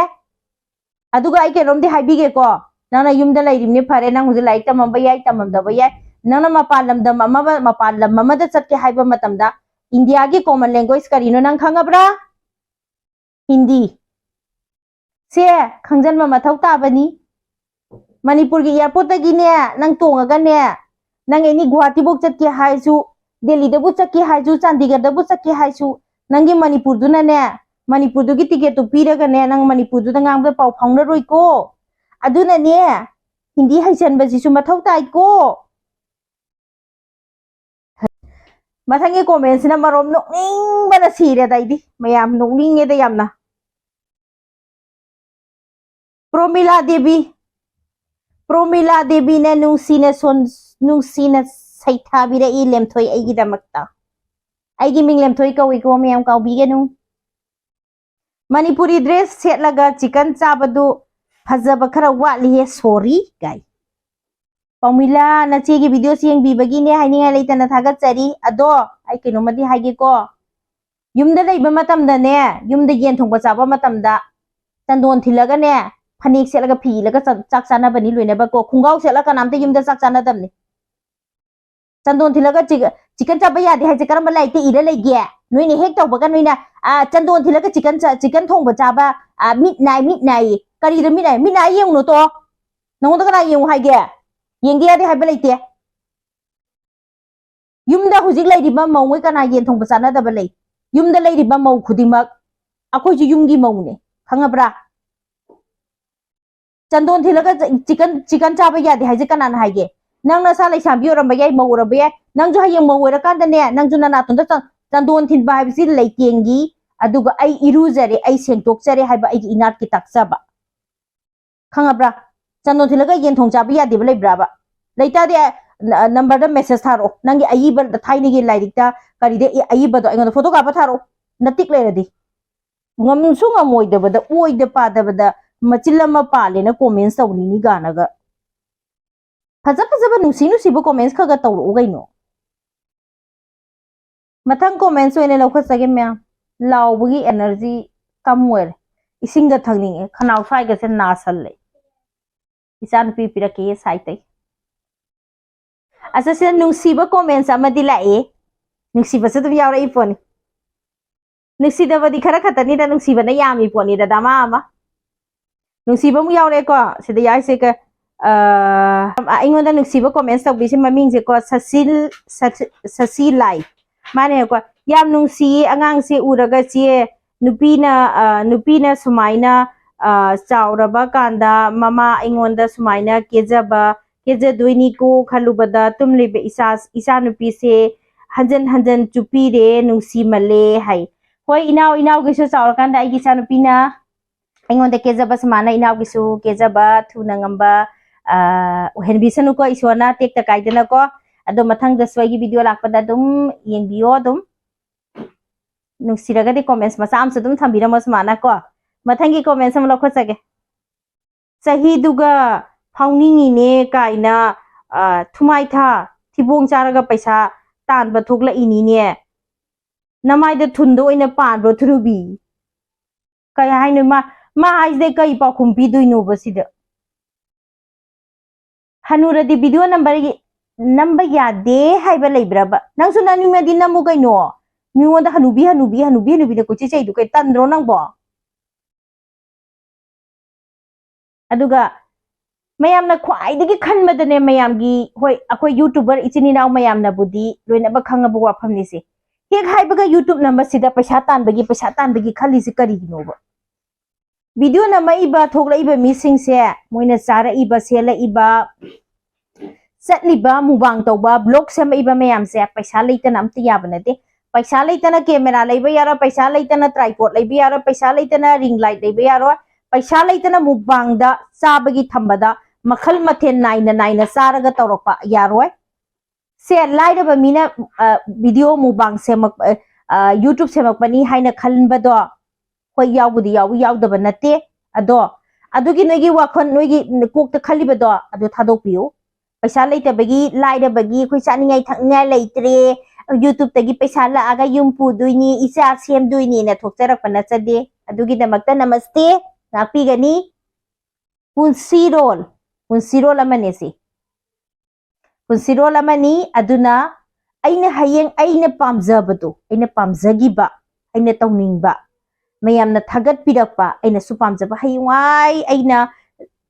ꯑꯗꯨꯒ ꯑꯩ ꯀꯩꯅꯣꯝꯗꯤ ꯍꯥꯏꯕꯤꯒꯦꯀꯣ, ꯅꯪꯅ ꯌꯨꯝꯗ ꯂꯩꯔꯤꯕꯅꯤ ꯐꯔꯦ, ꯅꯪ ꯍꯧꯖꯤꯛ ꯂꯥꯏꯔꯤꯛ ꯇꯝꯃꯝꯕ ꯌꯥꯏ, ꯇꯝꯃꯝꯗꯕ ꯌꯥꯏ, ꯅꯪꯅ ꯃꯄꯥꯟ ꯂꯝꯗꯝ ꯑꯃ, ꯃꯄꯥꯟ ꯂꯝ ꯑꯃꯗ ꯆꯠꯀꯦ ꯍꯥꯏꯕ ꯃꯇꯝꯗ ꯏꯟꯗꯤꯌꯥꯒꯤ common language ꯀꯔꯤꯅꯣ ꯅꯪ ꯈꯪꯉꯕ꯭ꯔꯥ? ꯍꯤꯟꯗꯤ꯫ ꯁꯦ ꯈꯪꯖꯟꯕ ꯃꯊꯧ ꯇꯥꯕꯅꯤ꯫ ꯃꯅꯤꯄꯨꯔꯒꯤ airportꯇꯒꯤꯅꯦ ꯅꯪ ꯇꯣꯡꯉꯒꯅꯦ, ꯅꯪ ꯑꯦꯅꯤ ꯒꯨꯍꯥꯇꯤꯐꯧ ꯆꯠꯀꯦ ꯍꯥꯏꯔꯁꯨ, ꯗꯦꯜꯂꯤꯗꯕꯨ ꯆꯠꯀꯦ ꯍꯥꯏꯔꯁꯨ, ꯆꯥꯟꯗꯤꯒꯔꯗꯕꯨ ꯆꯠꯀꯦ ꯍꯥꯏꯔꯁꯨ, ꯅꯪꯒꯤ ꯃꯅꯤꯄꯨꯔꯗꯨꯅꯅꯦ, ꯃꯅꯤꯄꯨꯔꯗꯨꯒꯤ ticketꯇꯨ ꯄꯤꯔꯒꯅꯦ ꯅꯪ ꯃꯅꯤꯄꯨꯔꯗꯨꯗ ꯉꯥꯡꯕꯗ ꯄꯥꯎ ꯐꯥꯎꯅꯔꯣꯏꯀꯣ꯫ ꯑꯗꯨꯅꯅꯦ, ꯍꯤꯟꯗꯤ ꯍꯩꯁꯟꯕꯁꯤꯁꯨ ꯃꯊꯧ ꯇꯥꯏꯀꯣ꯫ ꯃꯊꯪꯒꯤ comment ꯁꯤꯅ ꯃꯔꯣꯝ ꯅꯣꯛꯅꯤꯡꯕꯅ ꯁꯤꯔꯦꯗ ꯑꯩꯗꯤ꯫ ꯃꯌꯥꯝ ꯅꯣꯛꯅꯤꯡꯉꯦꯗ ꯌꯥꯝꯅ꯫ ꯄ꯭ꯔꯣꯃꯤꯂꯥ ꯗꯦꯕꯤ, ꯄ꯭ꯔꯣꯃꯤꯂꯥ ꯗꯦꯕꯤꯅ ꯅꯨꯡꯁꯤꯅ ꯁꯣꯟ-, ꯅꯨꯡꯁꯤꯅ ꯁꯩꯊꯥꯕꯤꯔꯛꯏ ꯂꯦꯝꯊꯣꯏ ꯑꯩꯒꯤꯗꯃꯛꯇ꯫ ꯑꯩꯒꯤ ꯃꯤꯡ ꯂꯦꯝꯊꯣꯏ ꯀꯧꯏꯀꯣ, ꯃꯌꯥꯝ ꯀꯥꯎꯕꯤꯒꯅꯨ꯫ ꯃꯅꯤꯄꯨꯔꯤ dress ꯁꯦꯠꯂꯒ chicken ꯆꯥꯕꯗꯨ ꯐꯖꯕ ꯈꯔ ꯋꯥꯠꯂꯤꯍꯦ, sorry ꯀꯥꯏ꯫ ꯄꯥꯎꯃꯤꯂꯥ, ꯅꯆꯦꯒꯤ video ꯁꯤ ꯌꯦꯡꯕꯤꯕꯒꯤꯅꯦ ꯍꯥꯏꯅꯤꯡꯉꯥꯏ ꯂꯩꯇꯅ ꯊꯥꯒꯠꯆꯔꯤ꯫ ꯑꯗꯣ ꯑꯩ ꯀꯩꯅꯣꯝꯃꯗꯤ ꯍꯥꯏꯒꯦꯀꯣ, ꯌꯨꯝꯗ ꯂꯩꯕ ꯃꯇꯝꯗꯅꯦ, ꯌꯨꯝꯗ ꯌꯦꯟ ꯊꯣꯡꯕ ꯆꯥꯕ ꯃꯇꯝꯗ ꯆꯟꯗꯣꯟ ꯊꯤꯜꯂꯒꯅꯦ, ꯐꯅꯦꯛ ꯁꯦꯠꯂꯒ ꯐꯤ ꯏꯜꯂꯒ ꯆꯥꯛ, ꯆꯥꯛ ꯆꯥꯅꯕꯅꯤ ꯂꯣꯏꯅꯕꯀꯣ꯫ ꯈꯣꯡꯒ꯭ꯔꯥꯎ ꯁꯦꯠꯂꯒ ꯀꯅꯥꯝꯇ ꯌꯨꯝꯗ ꯆꯥꯛ ꯆꯥꯅꯗꯕꯅꯤ꯫ ꯆꯟꯗꯣꯟ ꯊꯤꯜꯂꯒ chicken, chicken ꯆꯥꯕ ꯌꯥꯗꯦ ꯍꯥꯏꯁꯦ ꯀꯔꯝꯕ ꯂꯥꯏꯔꯤꯛꯇ ꯏꯔ ꯂꯩꯒꯦ? ꯅꯣꯏꯅ ꯍꯦꯛ ꯇꯧꯕꯒ ꯅꯣꯏꯅ, ꯑ, ꯆꯟꯗꯣꯟ ꯊꯤꯜꯂꯒ chicken ꯆ-, chicken ꯊꯣꯡꯕ ꯆꯥꯕ, ꯑ, ꯃꯤꯠ ꯅꯥꯏ, ꯃꯤꯠ ꯅꯥꯏ꯫ ꯀꯔꯤꯗ ꯃꯤꯠ ꯅꯥꯏ? ꯃꯤꯠ ꯅꯥꯏ ꯌꯦꯡꯉꯨꯅꯨ ꯇꯣ꯫ ꯅꯉꯣꯟꯗ ꯀꯅꯥ ꯌꯦꯡꯉꯨ ꯍꯥꯏꯒꯦ? ꯌꯦꯡꯗ ꯌꯥꯗꯦ ꯍꯥꯏꯕ ꯂꯩꯇꯦ꯫ ꯌꯨꯝꯗ ꯍꯧꯖꯤꯛ ꯂꯩꯔꯤꯕ ꯃꯧꯉꯩ ꯀꯅꯥ ꯌꯦꯟ ꯊꯣꯡꯕ ꯆꯥꯅꯗꯕ ꯂꯩ? ꯌꯨꯝꯗ ꯂꯩꯔꯤꯕ ꯃꯧ ꯈꯨꯗꯤꯡꯃꯛ ꯑꯩꯈꯣꯏꯁꯨ ꯌꯨꯝꯒꯤ ꯃꯧꯅꯦ, ꯈꯪꯉꯕ꯭ꯔꯥ? ꯆꯟꯗꯣꯟ ꯊꯤꯜꯂꯒ chicken, chicken ꯆꯥꯕ ꯌꯥꯗꯦ ꯍꯥꯏꯁꯦ ꯀꯅꯥꯅ ꯍꯥꯏꯒꯦ? ꯅꯪ ꯅꯁꯥ ꯂꯩꯁꯥꯕꯤ ꯑꯣꯏꯔꯝꯕ ꯌꯥꯏ, ꯃꯧ ꯑꯣꯏꯔꯝꯕ ꯌꯥꯏ, ꯅꯪꯁꯨ ꯍꯌꯦꯡ ꯃꯧ ꯑꯣꯏꯔꯀꯥꯟꯗꯅꯦ, ꯅꯪꯁꯨ ꯅꯅꯥꯇꯣꯟꯗ ꯆꯟ-, ꯆꯟꯗꯣꯟ ꯊꯤꯟꯕ ꯍꯥꯏꯕꯁꯤ ꯂꯩꯇꯦꯡꯒꯤ, ꯑꯗꯨꯒ ꯑꯩ ꯏꯔꯨꯖꯔꯦ, ꯑꯩ ꯁꯦꯡꯇꯣꯛꯆꯔꯦ ꯍꯥꯏꯕ ꯑꯩꯒꯤ ꯏꯅꯥꯠꯀꯤ ꯇꯥꯛꯆꯕ꯫ ꯈꯪꯉꯕ꯭ꯔꯥ? ꯆꯟꯗꯣꯟ ꯊꯤꯜꯂꯒ ꯌꯦꯟ ꯊꯣꯡ ꯆꯥꯕ ꯌꯥꯗꯦꯕ ꯂꯩꯕ꯭ꯔꯥꯕ? ꯂꯩꯇꯥꯗꯤ, ꯑ, ꯅ-, number ꯗ message ꯊꯥꯔꯛꯑꯣ, ꯅꯪꯒꯤ ꯑꯏꯕ ꯊꯥꯏꯅꯒꯤ ꯂꯥꯏꯔꯤꯛꯇ ꯀꯔꯤꯗ ꯏ-, ꯑꯏꯕꯗꯣ ꯑꯩꯉꯣꯟꯗ photo ꯀꯥꯞꯄ ꯊꯥꯔꯛꯑꯣ, ꯅꯇꯤꯛ ꯂꯩꯔꯗꯤ꯫ ꯉꯝꯁꯨ ꯉꯝꯃꯣꯏꯗꯕꯗ, ꯑꯣꯏꯗ ꯄꯥꯗꯕꯗ ꯃꯆꯤꯜ ꯑꯃ ꯄꯥꯜꯂꯦꯅ comments ꯇꯧꯅꯤꯡꯉꯤ ꯀꯥꯟꯅꯒ꯫ ꯐꯖ ꯐꯖꯕ ꯅꯨꯡꯁꯤ ꯅꯨꯡꯁꯤꯕ comments ꯈꯔ ꯈꯔ ꯇꯧꯔꯛꯎ ꯀꯩꯅꯣ꯫ ꯃꯊꯪ comments ꯑꯣꯏꯅ ꯂꯧꯈꯠꯆꯒꯦ ꯃꯌꯥꯝ꯫ ꯂꯥꯎꯕꯒꯤ energy ꯀꯝ ꯑꯣꯏꯔꯦ꯫ ꯏꯁꯤꯡꯒ ꯊꯛꯅꯤꯡꯉꯦ꯫ ꯈꯅꯥꯎ ꯁ꯭ꯋꯥꯏꯒꯁꯦ ꯅꯥꯁꯜꯂꯦ꯫ ꯏꯆꯥꯅꯨꯄꯤ ꯄꯤꯔꯛꯀꯦ ꯁꯥꯏꯠꯇꯒꯤ꯫ ꯑꯁ, ꯁꯤꯗ ꯅꯨꯡꯁꯤꯕ comments ꯑꯃꯗꯤ ꯂꯥꯛꯑꯦ꯫ ꯅꯨꯡꯁꯤꯕꯁꯨ ꯑꯗꯨꯝ ꯌꯥꯎꯔꯛꯏ ꯄꯣꯠꯅꯤ꯫ ꯅꯨꯡꯁꯤꯗꯕꯗꯤ ꯈꯔ ꯈꯛꯇꯅꯤꯗ, ꯅꯨꯡꯁꯤꯕꯅ ꯌꯥꯝꯃꯤ ꯄꯣꯠꯅꯤꯗ, ꯗꯃꯥ ꯑꯃ꯫ ꯅꯨꯡꯁꯤꯕ ꯑꯃꯨꯛ ꯌꯥꯎꯔꯛꯑꯦꯀꯣ꯫ ꯁꯤꯗ ꯌꯥꯎꯔꯤꯁꯦ ꯀ-, ꯑ, ꯑꯩꯉꯣꯟꯗ ꯅꯨꯡꯁꯤꯕ comments ꯇꯧꯕꯤꯁꯦ ꯃꯃꯤꯡꯁꯦꯀꯣ, ꯁꯁꯤꯜ, ꯁꯁꯤ-, ꯁꯁꯤ ꯂꯥꯏ꯫ ꯃꯥꯅꯦꯀꯣ, "ꯌꯥꯝ ꯅꯨꯡꯁꯤꯌꯦ ꯑꯉꯥꯡꯁꯦ ꯎꯔꯒ ꯆꯦ, ꯅꯨꯄꯤꯅ, ꯑ, ꯅꯨꯄꯤꯅ ꯁꯨꯃꯥꯏꯅ, ꯑ, ꯆꯥꯎꯔꯕ ꯀꯥꯟꯗ ꯃꯃꯥ ꯑꯩꯉꯣꯟꯗ ꯁꯨꯃꯥꯏꯅ ꯀꯦꯖꯕ, ꯀꯦꯖꯗꯣꯏꯅꯤꯀꯣ ꯈꯜꯂꯨꯕꯗ ꯇꯨꯝꯂꯤꯕ ꯏꯆꯥ, ꯏꯆꯥꯅꯨꯄꯤꯁꯦ ꯍꯟꯖꯟ ꯍꯟꯖꯟ ꯆꯨꯞꯄꯤꯔꯦ, ꯅꯨꯡꯁꯤꯃꯜꯂꯦ ꯍꯥꯏ꯫ ꯍꯣꯏ, ꯏꯅꯥꯎ, ꯏꯅꯥꯎꯒꯤꯁꯨ ꯆꯥꯎꯔꯀꯥꯟꯗ ꯑꯩꯒꯤ ꯏꯆꯥꯅꯨꯄꯤꯅ ꯑꯩꯉꯣꯟꯗ ꯀꯦꯖꯕ ꯁꯨꯃꯥꯏꯅ ꯏꯅꯥꯎꯒꯤꯁꯨ ꯀꯦꯖꯕ ꯊꯨꯅ ꯉꯝꯕ, ꯑ, ꯑꯣꯏꯍꯟꯕꯤꯁꯅꯨꯀꯣ ꯏꯁꯣꯔꯅ ꯇꯦꯛꯇ ꯀꯥꯏꯗꯅꯀꯣ꯫ ꯑꯗꯣ ꯃꯊꯪꯗꯁꯨ ꯑꯩꯒꯤ video ꯂꯥꯛꯄꯗ ꯑꯗꯨꯝ ꯌꯦꯡꯕꯤꯌꯣ ꯑꯗꯨꯝ꯫ ꯅꯨꯡꯁꯤꯔꯒꯗꯤ comments ꯃꯆꯥ ꯑꯃꯁꯨ ꯑꯗꯨꯝ ꯊꯝꯕꯤꯔꯝꯃꯣ ꯁꯨꯃꯥꯏꯅ ꯀꯣ꯫ ꯃꯊꯪꯒꯤ comments ꯑꯃ ꯂꯧꯈꯠꯆꯒꯦ꯫ "ꯆꯍꯤꯗꯨꯒ ꯐꯥꯎꯅꯤꯡꯉꯤꯅꯦ" ꯀꯥꯏꯅ, ꯑ, ꯊꯨꯃꯥꯏꯊꯥ ꯊꯤꯕꯣꯡ ꯆꯥꯔꯒ ꯄꯩꯁꯥ ꯇꯥꯟꯕ ꯊꯣꯛꯂꯛꯏꯅꯤꯅꯦ꯫ ꯅꯃꯥꯏꯗ ꯊꯨꯟꯗ ꯑꯣꯏꯅ ꯄꯥꯟꯕ꯭ꯔꯣ ꯊꯨꯔꯨꯕꯤ? ꯀꯩ ꯍꯥꯏꯅꯣ ꯃꯥ, ꯃꯥ ꯍꯥꯏꯁꯤꯗ ꯀꯩ ꯄꯥꯎꯈꯨꯝ ꯄꯤꯗꯣꯏꯅꯣꯕ ꯁꯤꯗ? ꯍꯅꯨꯔꯗꯤ video number ꯅꯝꯕ ꯌꯥꯗꯦ ꯍꯥꯏꯕ ꯂꯩꯕ꯭ꯔꯕ? ꯅꯪꯁꯨ ꯅꯝꯅꯤꯡꯉꯗꯤ ꯅꯝꯃꯨ ꯀꯩꯅꯣ꯫ ꯃꯤꯉꯣꯟꯗ ꯍꯅꯨꯕꯤ, ꯍꯅꯨꯕꯤ, ꯍꯅꯨꯕꯤ, ꯍꯅꯨꯕꯤꯗ ꯀꯣꯏꯆꯦ ꯆꯩꯗꯨ ꯀꯩ ꯇꯟꯗ꯭ꯔꯣ ꯅꯪꯕꯣ? ꯑꯗꯨꯒ ꯃꯌꯥꯝꯅ ꯈ꯭ꯋꯥꯏꯗꯒꯤ ꯈꯟꯕꯗꯅꯦ, ꯃꯌꯥꯝꯒꯤ, ꯍꯣꯏ, ꯑꯩꯈꯣꯏ YouTuber ꯏꯆꯤꯟ ꯏꯅꯥꯎ ꯃꯌꯥꯝꯅꯕꯨꯗꯤ ꯂꯣꯏꯅꯃꯛ ꯈꯪꯉꯕ ꯋꯥꯐꯝꯅꯤꯁꯦ꯫ ꯍꯦꯛ ꯍꯥꯏꯕꯒ YouTube ꯅꯝꯕꯁꯤꯗ ꯄꯩꯁꯥ ꯇꯥꯟꯕꯒꯤ, ꯄꯩꯁꯥ ꯇꯥꯟꯕꯒꯤ ꯈꯜꯂꯤꯁꯤ ꯀꯔꯤꯒꯤꯅꯣꯕ? Video ꯅꯝꯃꯛꯏꯕ, ꯊꯣꯛꯂꯛꯏꯕ ꯃꯤꯁꯤꯡꯁꯦ, ꯃꯣꯏꯅ ꯆꯥꯔꯛꯏꯕ, ꯁꯦꯠꯂꯛꯏꯕ, ꯆꯠꯂꯤꯕ, mukbang ꯇꯧꯕ, vlog ꯁꯦꯝꯃꯛꯏꯕ ꯃꯌꯥꯝꯁꯦ ꯄꯩꯁꯥ ꯂꯩꯇꯅ ꯑꯝꯇ ꯌꯥꯕ ꯅꯠꯇꯦ꯫ ꯄꯩꯁꯥ ꯂꯩꯇꯅ camera ꯂꯩꯕ ꯌꯥꯔꯣꯏ, ꯄꯩꯁꯥ ꯂꯩꯇꯅ tripod ꯂꯩꯕ ꯌꯥꯔꯣꯏ, ꯄꯩꯁꯥ ꯂꯩꯇꯅ ring light ꯂꯩꯕ ꯌꯥꯔꯣꯏ, ꯄꯩꯁꯥ ꯂꯩꯇꯅ mukbangꯗ ꯆꯥꯕꯒꯤ ꯊꯝꯕꯗ ꯃꯈꯜ ꯃꯊꯦꯜ ꯅꯥꯏꯅ ꯅꯥꯏꯅ ꯆꯥꯔꯒ ꯇꯧꯔꯛꯄ ꯌꯥꯔꯣꯏ꯫ ꯁꯦ, ꯂꯥꯏꯔꯕ ꯃꯤꯅ, ꯑ, video mukbang ꯁꯦꯝꯃꯛ-, ꯑ, YouTube ꯁꯦꯝꯃꯛꯄꯅꯤ ꯍꯥꯏꯅ ꯈꯟꯕꯗꯣ, ꯍꯣꯏ, ꯌꯥꯎꯕꯨꯗꯤ ꯌꯥꯎꯏ, ꯌꯥꯎꯗꯕ ꯅꯠꯇꯦ꯫ ꯑꯗꯣ ꯑꯗꯨꯒꯤ ꯅꯣꯏꯒꯤ ꯋꯥꯈꯜ, ꯅꯣꯏꯒꯤ ꯀꯣꯛꯇ ꯈꯜꯂꯤꯕꯗꯣ ꯑꯗꯨ ꯊꯥꯗꯣꯛꯄꯤꯌꯨ꯫ ꯄꯩꯁꯥ ꯂꯩꯇꯕꯒꯤ, ꯂꯥꯏꯔꯕꯒꯤ ꯑꯩꯈꯣꯏ ꯆꯥꯅꯤꯡꯉꯥꯏ ꯊꯛꯅꯤꯡꯉꯥꯏ ꯂꯩꯇ꯭ꯔꯦ, YouTubeꯇꯒꯤ ꯄꯩꯁꯥ ꯂꯥꯛꯑꯒ ꯌꯨꯝ ꯄꯨꯗꯣꯏꯅꯤ, ꯏꯆꯥ ꯁꯦꯝꯗꯣꯏꯅꯤꯅ ꯊꯣꯛꯆꯔꯛꯄ ꯅꯠꯆꯗꯦ꯫ ꯑꯗꯨꯒꯤꯗꯃꯛꯇ ꯅꯃꯁꯇꯦ, ꯉꯥꯛꯄꯤꯒꯅꯤ꯫ ꯄꯨꯟꯁꯤꯔꯣꯜ, ꯄꯨꯟꯁꯤꯔꯣꯜ ꯑꯃꯅꯦ ꯁꯤ꯫ ꯄꯨꯟꯁꯤꯔꯣꯜ ꯑꯃꯅꯤ꯫ ꯑꯗꯨꯅ ꯑꯩꯅ ꯍꯌꯦꯡ ꯑꯩꯅ ꯄꯥꯝꯖꯕꯗꯣ, ꯑꯩꯅ ꯄꯥꯝꯖꯈꯤꯕ, ꯑꯩꯅ ꯇꯧꯅꯤꯡꯕ, ꯃꯌꯥꯝꯅ ꯊꯥꯒꯠꯄꯤꯔꯛꯄ, ꯑꯩꯅꯁꯨ ꯄꯥꯝꯖꯕ, ꯍꯌꯦꯡꯋꯥꯏ ꯑꯩꯅ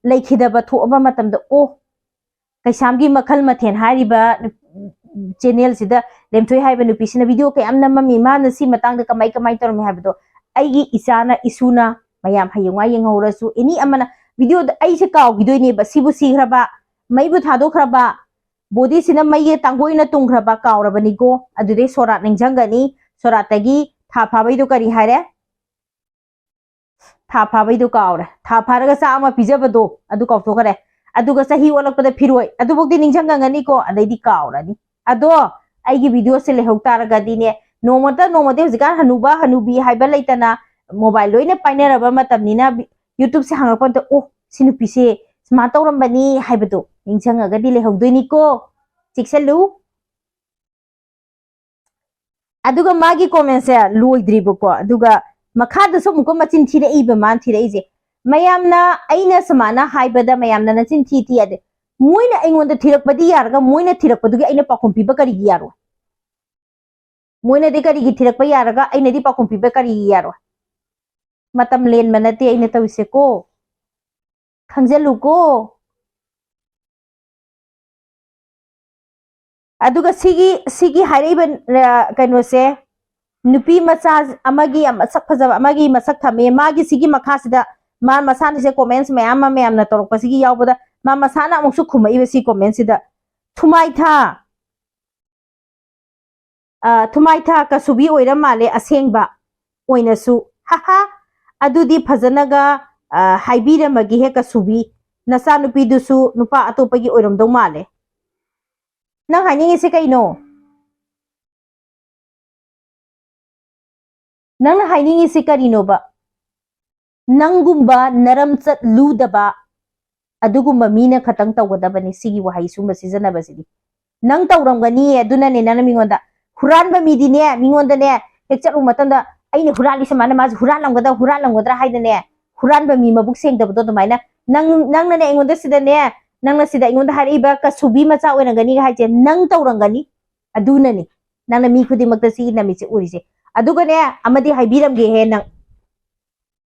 ꯂꯩꯈꯤꯗꯕ ꯊꯣꯛꯑꯕ ꯃꯇꯝꯗ, "ꯑꯣ, ꯀꯩꯁꯥꯝꯒꯤ ꯃꯈꯜ ꯃꯊꯦꯜ" ꯍꯥꯏꯔꯤꯕ channelꯁꯤꯗ ꯂꯦꯝꯊꯣꯏ ꯍꯥꯏꯕ ꯅꯨꯄꯤꯁꯤꯅ video ꯀꯌꯥꯝ ꯅꯝꯃꯝꯃꯤ, ꯃꯥꯅ ꯁꯤ ꯃꯇꯥꯡꯗ ꯀꯃꯥꯏ ꯀꯃꯥꯏ ꯇꯧꯔꯝꯃꯤ ꯍꯥꯏꯕꯗꯣ ꯑꯩꯒꯤ ꯏꯆꯥꯅ, ꯏꯁꯨꯅ, ꯃꯌꯥꯝ ꯍꯌꯦꯡꯋꯥꯏ ꯌꯦꯡꯍꯧꯔꯁꯨ, ꯑꯦꯅꯤ ꯑꯃꯅ ꯚꯤꯗꯤꯑꯣꯗ ꯑꯩꯁꯦ ꯀꯥꯎꯈꯤꯗꯣꯏꯅꯦꯕ, ꯁꯤꯕꯨ ꯁꯤꯈ꯭ꯔꯕ, ꯃꯩꯕꯨ ꯊꯥꯗꯣꯛꯈ꯭ꯔꯕ, ꯕꯣꯗꯤꯁꯤꯅ ꯃꯩꯒꯤ ꯇꯥꯡꯒꯣꯏꯅ ꯇꯨꯡꯈ꯭ꯔꯕ ꯀꯥꯎꯔꯕꯅꯤꯀꯣ꯫ ꯑꯗꯨꯗꯩ ꯁꯣꯔꯥꯠ ꯅꯤꯡꯁꯤꯡꯒꯅꯤ꯫ ꯁꯣꯔꯥꯠꯇꯒꯤ ꯊꯥ ꯐꯥꯕꯩꯗꯣ ꯀꯔꯤ ꯍꯥꯏꯔꯦ? ꯊꯥ ꯐꯥꯕꯩꯗꯣ ꯀꯥꯎꯔꯦ꯫ ꯊꯥ ꯐꯥꯔꯒ ꯆꯥꯛ ꯑꯃ ꯄꯤꯖꯕꯗꯣ ꯑꯗꯨ ꯀꯥꯎꯊꯣꯛꯈ꯭ꯔꯦ꯫ ꯑꯗꯨꯒ ꯆꯍꯤ ꯑꯣꯜꯂꯛꯄꯗ ꯐꯤꯔꯣꯏ, ꯑꯗꯨꯐꯧꯗꯤ ꯅꯤꯡꯁꯤꯡꯉꯝꯒꯅꯤꯀꯣ, ꯑꯗꯩꯗꯤ ꯀꯥꯎꯔꯅꯤ꯫ ꯑꯗꯣ ꯑꯩꯒꯤ ꯚꯤꯗꯤꯑꯣꯁꯦ ꯂꯩꯍꯧ ꯇꯥꯔꯒꯗꯤꯅꯦ, ꯅꯣꯡꯃꯇ ꯅꯣꯡꯃꯗꯤ ꯍꯧꯖꯤꯛꯀꯥꯟ ꯍꯅꯨꯕ ꯍꯅꯨꯕꯤ ꯍꯥꯏꯕ ꯂꯩꯇꯅ, ꯃꯣꯕꯥꯏꯜ ꯂꯣꯏꯅ ꯄꯥꯏꯅꯔꯕ ꯃꯇꯝꯅꯤꯅ, ꯚꯤ-, YouTubeꯁꯦ ꯍꯥꯡꯉꯛꯄ ꯃꯇꯝꯗ, "ꯑꯣ, ꯁꯤ ꯅꯨꯄꯤꯁꯦ ꯁꯨꯃꯥꯏꯅ ꯇꯧꯔꯝꯕꯅꯤ" ꯍꯥꯏꯕꯗꯣ ꯅꯤꯡꯁꯤꯡꯉꯒꯗꯤ ꯂꯩꯍꯧꯗꯣꯏꯅꯤꯀꯣ꯫ ꯆꯦꯛꯁꯤꯜꯂꯨ꯫ ꯑꯗꯨꯒ ꯃꯥꯒꯤ commentꯁꯦ ꯂꯣꯏꯗ꯭ꯔꯤꯕꯀꯣ, ꯑꯗꯨꯒ ꯃꯈꯥꯗꯁꯨ ꯑꯃꯨꯛꯀ ꯃꯆꯤꯟ ꯊꯤꯔꯛꯏꯕ, ꯃꯥꯅ ꯊꯤꯔꯛꯏꯁꯦ, "ꯃꯌꯥꯝꯅ ꯑꯩꯅ ꯁꯨꯃꯥꯏꯅ ꯍꯥꯏꯕꯗ ꯃꯌꯥꯝꯅ ꯅꯆꯤꯟ ꯊꯤ ꯊꯤ ꯌꯥꯗꯦ꯫ ꯃꯣꯏꯅ ꯑꯩꯉꯣꯟꯗ ꯊꯤꯔꯛꯄꯗꯤ ꯌꯥꯔꯒ, ꯃꯣꯏꯅ ꯊꯤꯔꯛꯄꯗꯨꯒꯤ ꯑꯩꯅ ꯄꯥꯎꯈꯨꯝ ꯄꯤꯕ ꯀꯔꯤꯒꯤ ꯌꯥꯔꯣꯏ? ꯃꯣꯏꯅꯗꯤ ꯀꯔꯤꯒꯤ ꯊꯤꯔꯛꯄ ꯌꯥꯔꯒ ꯑꯩꯅꯗꯤ ꯄꯥꯎꯈꯨꯝ ꯄꯤꯕ ꯀꯔꯤꯒꯤ ꯌꯥꯔꯣꯏ?" ꯃꯇꯝ ꯂꯦꯟꯕ ꯅꯠꯇꯦ ꯑꯩꯅ ꯇꯧꯔꯤꯁꯦꯀꯣ, ꯈꯪꯖꯜꯂꯨꯀꯣ꯫ ꯑꯗꯨꯒ ꯁꯤꯒꯤ, ꯁꯤꯒꯤ ꯍꯥꯏꯔꯛꯏꯕ, ꯑ, ꯀꯩꯅꯣꯁꯦ, ꯅꯨꯄꯤ ꯃꯆꯥ ꯑꯃꯒꯤ ꯌꯥꯝ ꯃꯁꯛ ꯐꯖꯕ ꯑꯃꯒꯤ ꯃꯁꯛ ꯊꯝꯃꯦ꯫ ꯃꯥꯒꯤ ꯁꯤꯒꯤ ꯃꯈꯥꯁꯤꯗ ꯃꯥ ꯃꯁꯥꯅꯁꯦ comments ꯃꯌꯥꯝ ꯑꯃ ꯃꯌꯥꯝꯅ ꯇꯧꯔꯛꯄꯁꯤꯒꯤ ꯌꯥꯎꯕꯗ ꯃꯥ ꯃꯁꯥꯅ ꯑꯃꯨꯛꯁꯨ ꯈꯨꯝꯃꯛꯏꯕ ꯁꯤ commentꯁꯤꯗ, "ꯊꯨꯃꯥꯏꯊꯥ, ꯑ, ꯊꯨꯃꯥꯏꯊꯥ ꯀꯁꯨꯕꯤ ꯑꯣꯏꯔ ꯃꯥꯜꯂꯦ ꯑꯁꯦꯡꯕ ꯑꯣꯏꯅꯁꯨ꯫ ꯍꯥꯍꯥ, ꯑꯗꯨꯗꯤ ꯐꯖꯅꯒ, ꯑ, ꯍꯥꯏꯕꯤꯔꯝꯃꯒꯦꯍꯦ ꯀꯁꯨꯕꯤ, ꯅꯆꯥꯅꯨꯄꯤꯗꯨꯁꯨ ꯅꯨꯄꯥ ꯑꯇꯣꯞꯄꯒꯤ ꯑꯣꯏꯔꯝꯗꯧ ꯃꯥꯜꯂꯦ"꯫ ꯅꯪ ꯍꯥꯏꯅꯤꯡꯉꯤꯁꯦ ꯀꯩꯅꯣ? ꯅꯪꯅ ꯍꯥꯏꯅꯤꯡꯉꯤꯁꯤ ꯀꯔꯤꯅꯣꯕ? ꯅꯪꯒꯨꯝꯕ ꯅꯔꯝꯆꯠ ꯂꯨꯗꯕ ꯑꯗꯨꯒꯨꯝꯕ ꯃꯤꯅ ꯈꯇꯪ ꯇꯧꯒꯗꯕꯅꯤ ꯁꯤꯒꯤ ꯋꯥꯍꯩ ꯁꯨꯝꯕ ꯁꯤꯖꯤꯟꯅꯕꯁꯤꯗꯤ꯫ ꯅꯪ ꯇꯧꯔꯝꯒꯅꯤ, ꯑꯗꯨꯅꯅꯦ ꯅꯪꯅ ꯃꯤꯉꯣꯟꯗ, ꯍꯨꯔꯥꯟꯕ ꯃꯤꯗꯤꯅꯦ, ꯃꯤꯉꯣꯟꯗꯅꯦ ꯍꯦꯛ ꯆꯠꯂꯨ ꯃꯇꯝꯗ, "ꯑꯩꯅ ꯍꯨꯔꯥꯜꯂꯤ ꯁꯨꯃꯥꯏꯅ, ꯃꯥꯁꯨ ꯍꯨꯔꯥꯜꯂꯝꯒꯗ꯭ꯔꯥ, ꯍꯨꯔꯥꯜꯂꯝꯒꯗ꯭ꯔꯥ" ꯍꯥꯏꯗꯅꯦ, ꯍꯨꯔꯥꯟꯕ ꯃꯤ ꯃꯕꯨꯛ ꯁꯦꯡꯗꯕꯗꯣ ꯑꯗꯨꯃꯥꯏꯅ ꯅꯪ, ꯅꯪꯅꯅꯦ ꯑꯩꯉꯣꯟꯗ ꯁꯤꯗꯅꯦ, ꯅꯪꯅ ꯁꯤꯗ ꯑꯩꯉꯣꯟꯗ ꯍꯥꯏꯔꯛꯏꯕ ꯀꯁꯨꯕꯤ ꯃꯆꯥ ꯑꯣꯏꯔꯝꯒꯅꯤꯒ ꯍꯥꯏꯁꯦ ꯅꯪ ꯇꯧꯔꯝꯒꯅꯤ꯫ ꯑꯗꯨꯅꯅꯤ ꯅꯪꯅ ꯃꯤ ꯈꯨꯗꯤꯡꯃꯛꯇ ꯁꯤꯒꯤ ꯅꯃꯤꯠꯁꯦ ꯎꯔꯤꯁꯦ꯫ ꯑꯗꯨꯒꯅꯦ, ꯑꯃꯗꯤ ꯍꯥꯏꯕꯤꯔꯝꯒꯦꯍꯦ ꯅꯪ꯫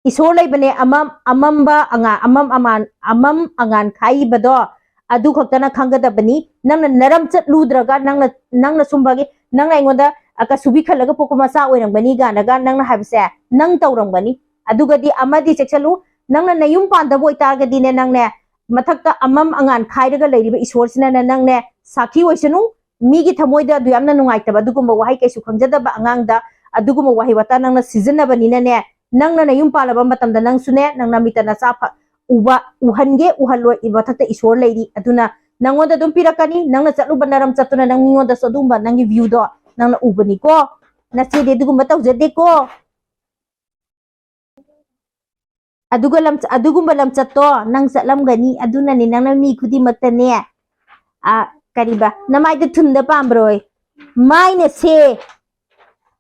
ꯏꯁꯣꯔ ꯂꯩꯕꯅꯦ, ꯑꯃꯝ, ꯑꯃꯝꯕ ꯑꯉꯥ-, ꯑꯃꯝ ꯑꯃꯥꯟ-, ꯑꯃꯝ ꯑꯉꯥꯟ ꯈꯥꯏꯕꯗꯣ, ꯑꯗꯨ ꯈꯛꯇꯅ ꯈꯪꯒꯗꯕꯅꯤ꯫ ꯅꯪꯅ ꯅꯔꯝ ꯆꯠꯂꯨꯗ꯭ꯔꯒ, ꯅꯪꯅ, ꯅꯪꯅ ꯁꯨꯝꯕꯒꯤ, ꯅꯪꯅ ꯑꯩꯉꯣꯟꯗ, ꯑ, ꯀꯁꯨꯕꯤ ꯈꯜꯂꯒ ꯄꯣꯛꯄ ꯃꯆꯥ ꯑꯣꯏꯔꯝꯒꯅꯤ ꯀꯥꯏꯅꯒ ꯅꯪꯅ ꯍꯥꯏꯕꯁꯦ, ꯅꯪ ꯇꯧꯔꯝꯒꯅꯤ꯫ ꯑꯗꯨꯒꯗꯤ ꯑꯃꯗꯤ ꯆꯦꯛꯁꯤꯜꯂꯨ, ꯅꯪꯅ ꯅꯌꯨꯝ ꯄꯥꯟꯗꯕ ꯑꯣꯏꯇꯥꯔꯒꯗꯤꯅꯦ, ꯅꯪꯅꯦ ꯃꯊꯛꯇ ꯑꯃꯝ ꯑꯉꯥꯟ ꯈꯥꯏꯔꯒ ꯂꯩꯔꯤꯕ ꯏꯁꯣꯔꯁꯤꯅꯅꯦ ꯅꯪꯅꯦ ꯁꯥꯈꯤ ꯑꯣꯏꯁꯅꯨ꯫ ꯃꯤꯒꯤ ꯊꯃꯣꯏꯗ ꯑꯗꯨ ꯌꯥꯝꯅ ꯅꯨꯡꯉꯥꯏꯇꯕ ꯑꯗꯨꯒꯨꯝꯕ ꯋꯥꯍꯩ, ꯀꯩꯁꯨ ꯈꯪꯖꯗꯕ ꯑꯉꯥꯡꯗ ꯑꯗꯨꯒꯨꯝꯕ ꯋꯥꯍꯩ ꯋꯥꯇꯥ ꯅꯪꯅ ꯁꯤꯖꯤꯟꯅꯕꯅꯤꯅꯅꯦ, ꯅꯪꯅ ꯅꯌꯨꯝ ꯄꯥꯜꯂꯕ ꯃꯇꯝꯗ ꯅꯪꯁꯨꯅꯦ, ꯅꯪ ꯅꯃꯤꯠꯇ ꯅꯆꯥ ꯐ-, ꯎꯕ, ꯎꯍꯟꯒꯦ ꯎꯍꯜꯂꯣꯏ, ꯃꯊꯛꯇ ꯏꯁꯣꯔ ꯂꯩꯔꯤ꯫ ꯑꯗꯨꯅ ꯅꯪꯉꯣꯟꯗ ꯑꯗꯨꯝ ꯄꯤꯔꯛꯀꯅꯤ꯫ ꯅꯪꯅ ꯆꯠꯂꯨꯕ ꯅꯔꯝ ꯆꯠꯇꯨꯅ ꯅꯪ ꯃꯤꯉꯣꯟꯗꯁꯨ ꯑꯗꯨꯒꯨꯝꯕ ꯅꯪꯒꯤ view ꯗꯣ ꯅꯪꯅ ꯎꯕꯅꯤꯀꯣ꯫ ꯅꯆꯦꯗꯤ ꯑꯗꯨꯒꯨꯝꯕ ꯇꯧꯖꯗꯦꯀꯣ꯫ ꯑꯗꯨꯒ ꯂꯝ-, ꯑꯗꯨꯒꯨꯝꯕ ꯂꯝꯆꯠꯇꯣ ꯅꯪ ꯆꯠꯂꯝꯒꯅꯤ꯫ ꯑꯗꯨꯅꯅꯦ ꯅꯪꯅ ꯃꯤ ꯈꯨꯗꯤꯡꯃꯛꯇꯅꯦ, ꯑ, ꯀꯔꯤꯕ, ꯅꯃꯥꯏꯗ ꯊꯨꯟꯗ ꯄꯥꯝꯕ꯭ꯔꯣꯏ? ꯃꯥꯏꯅ ꯁꯦ,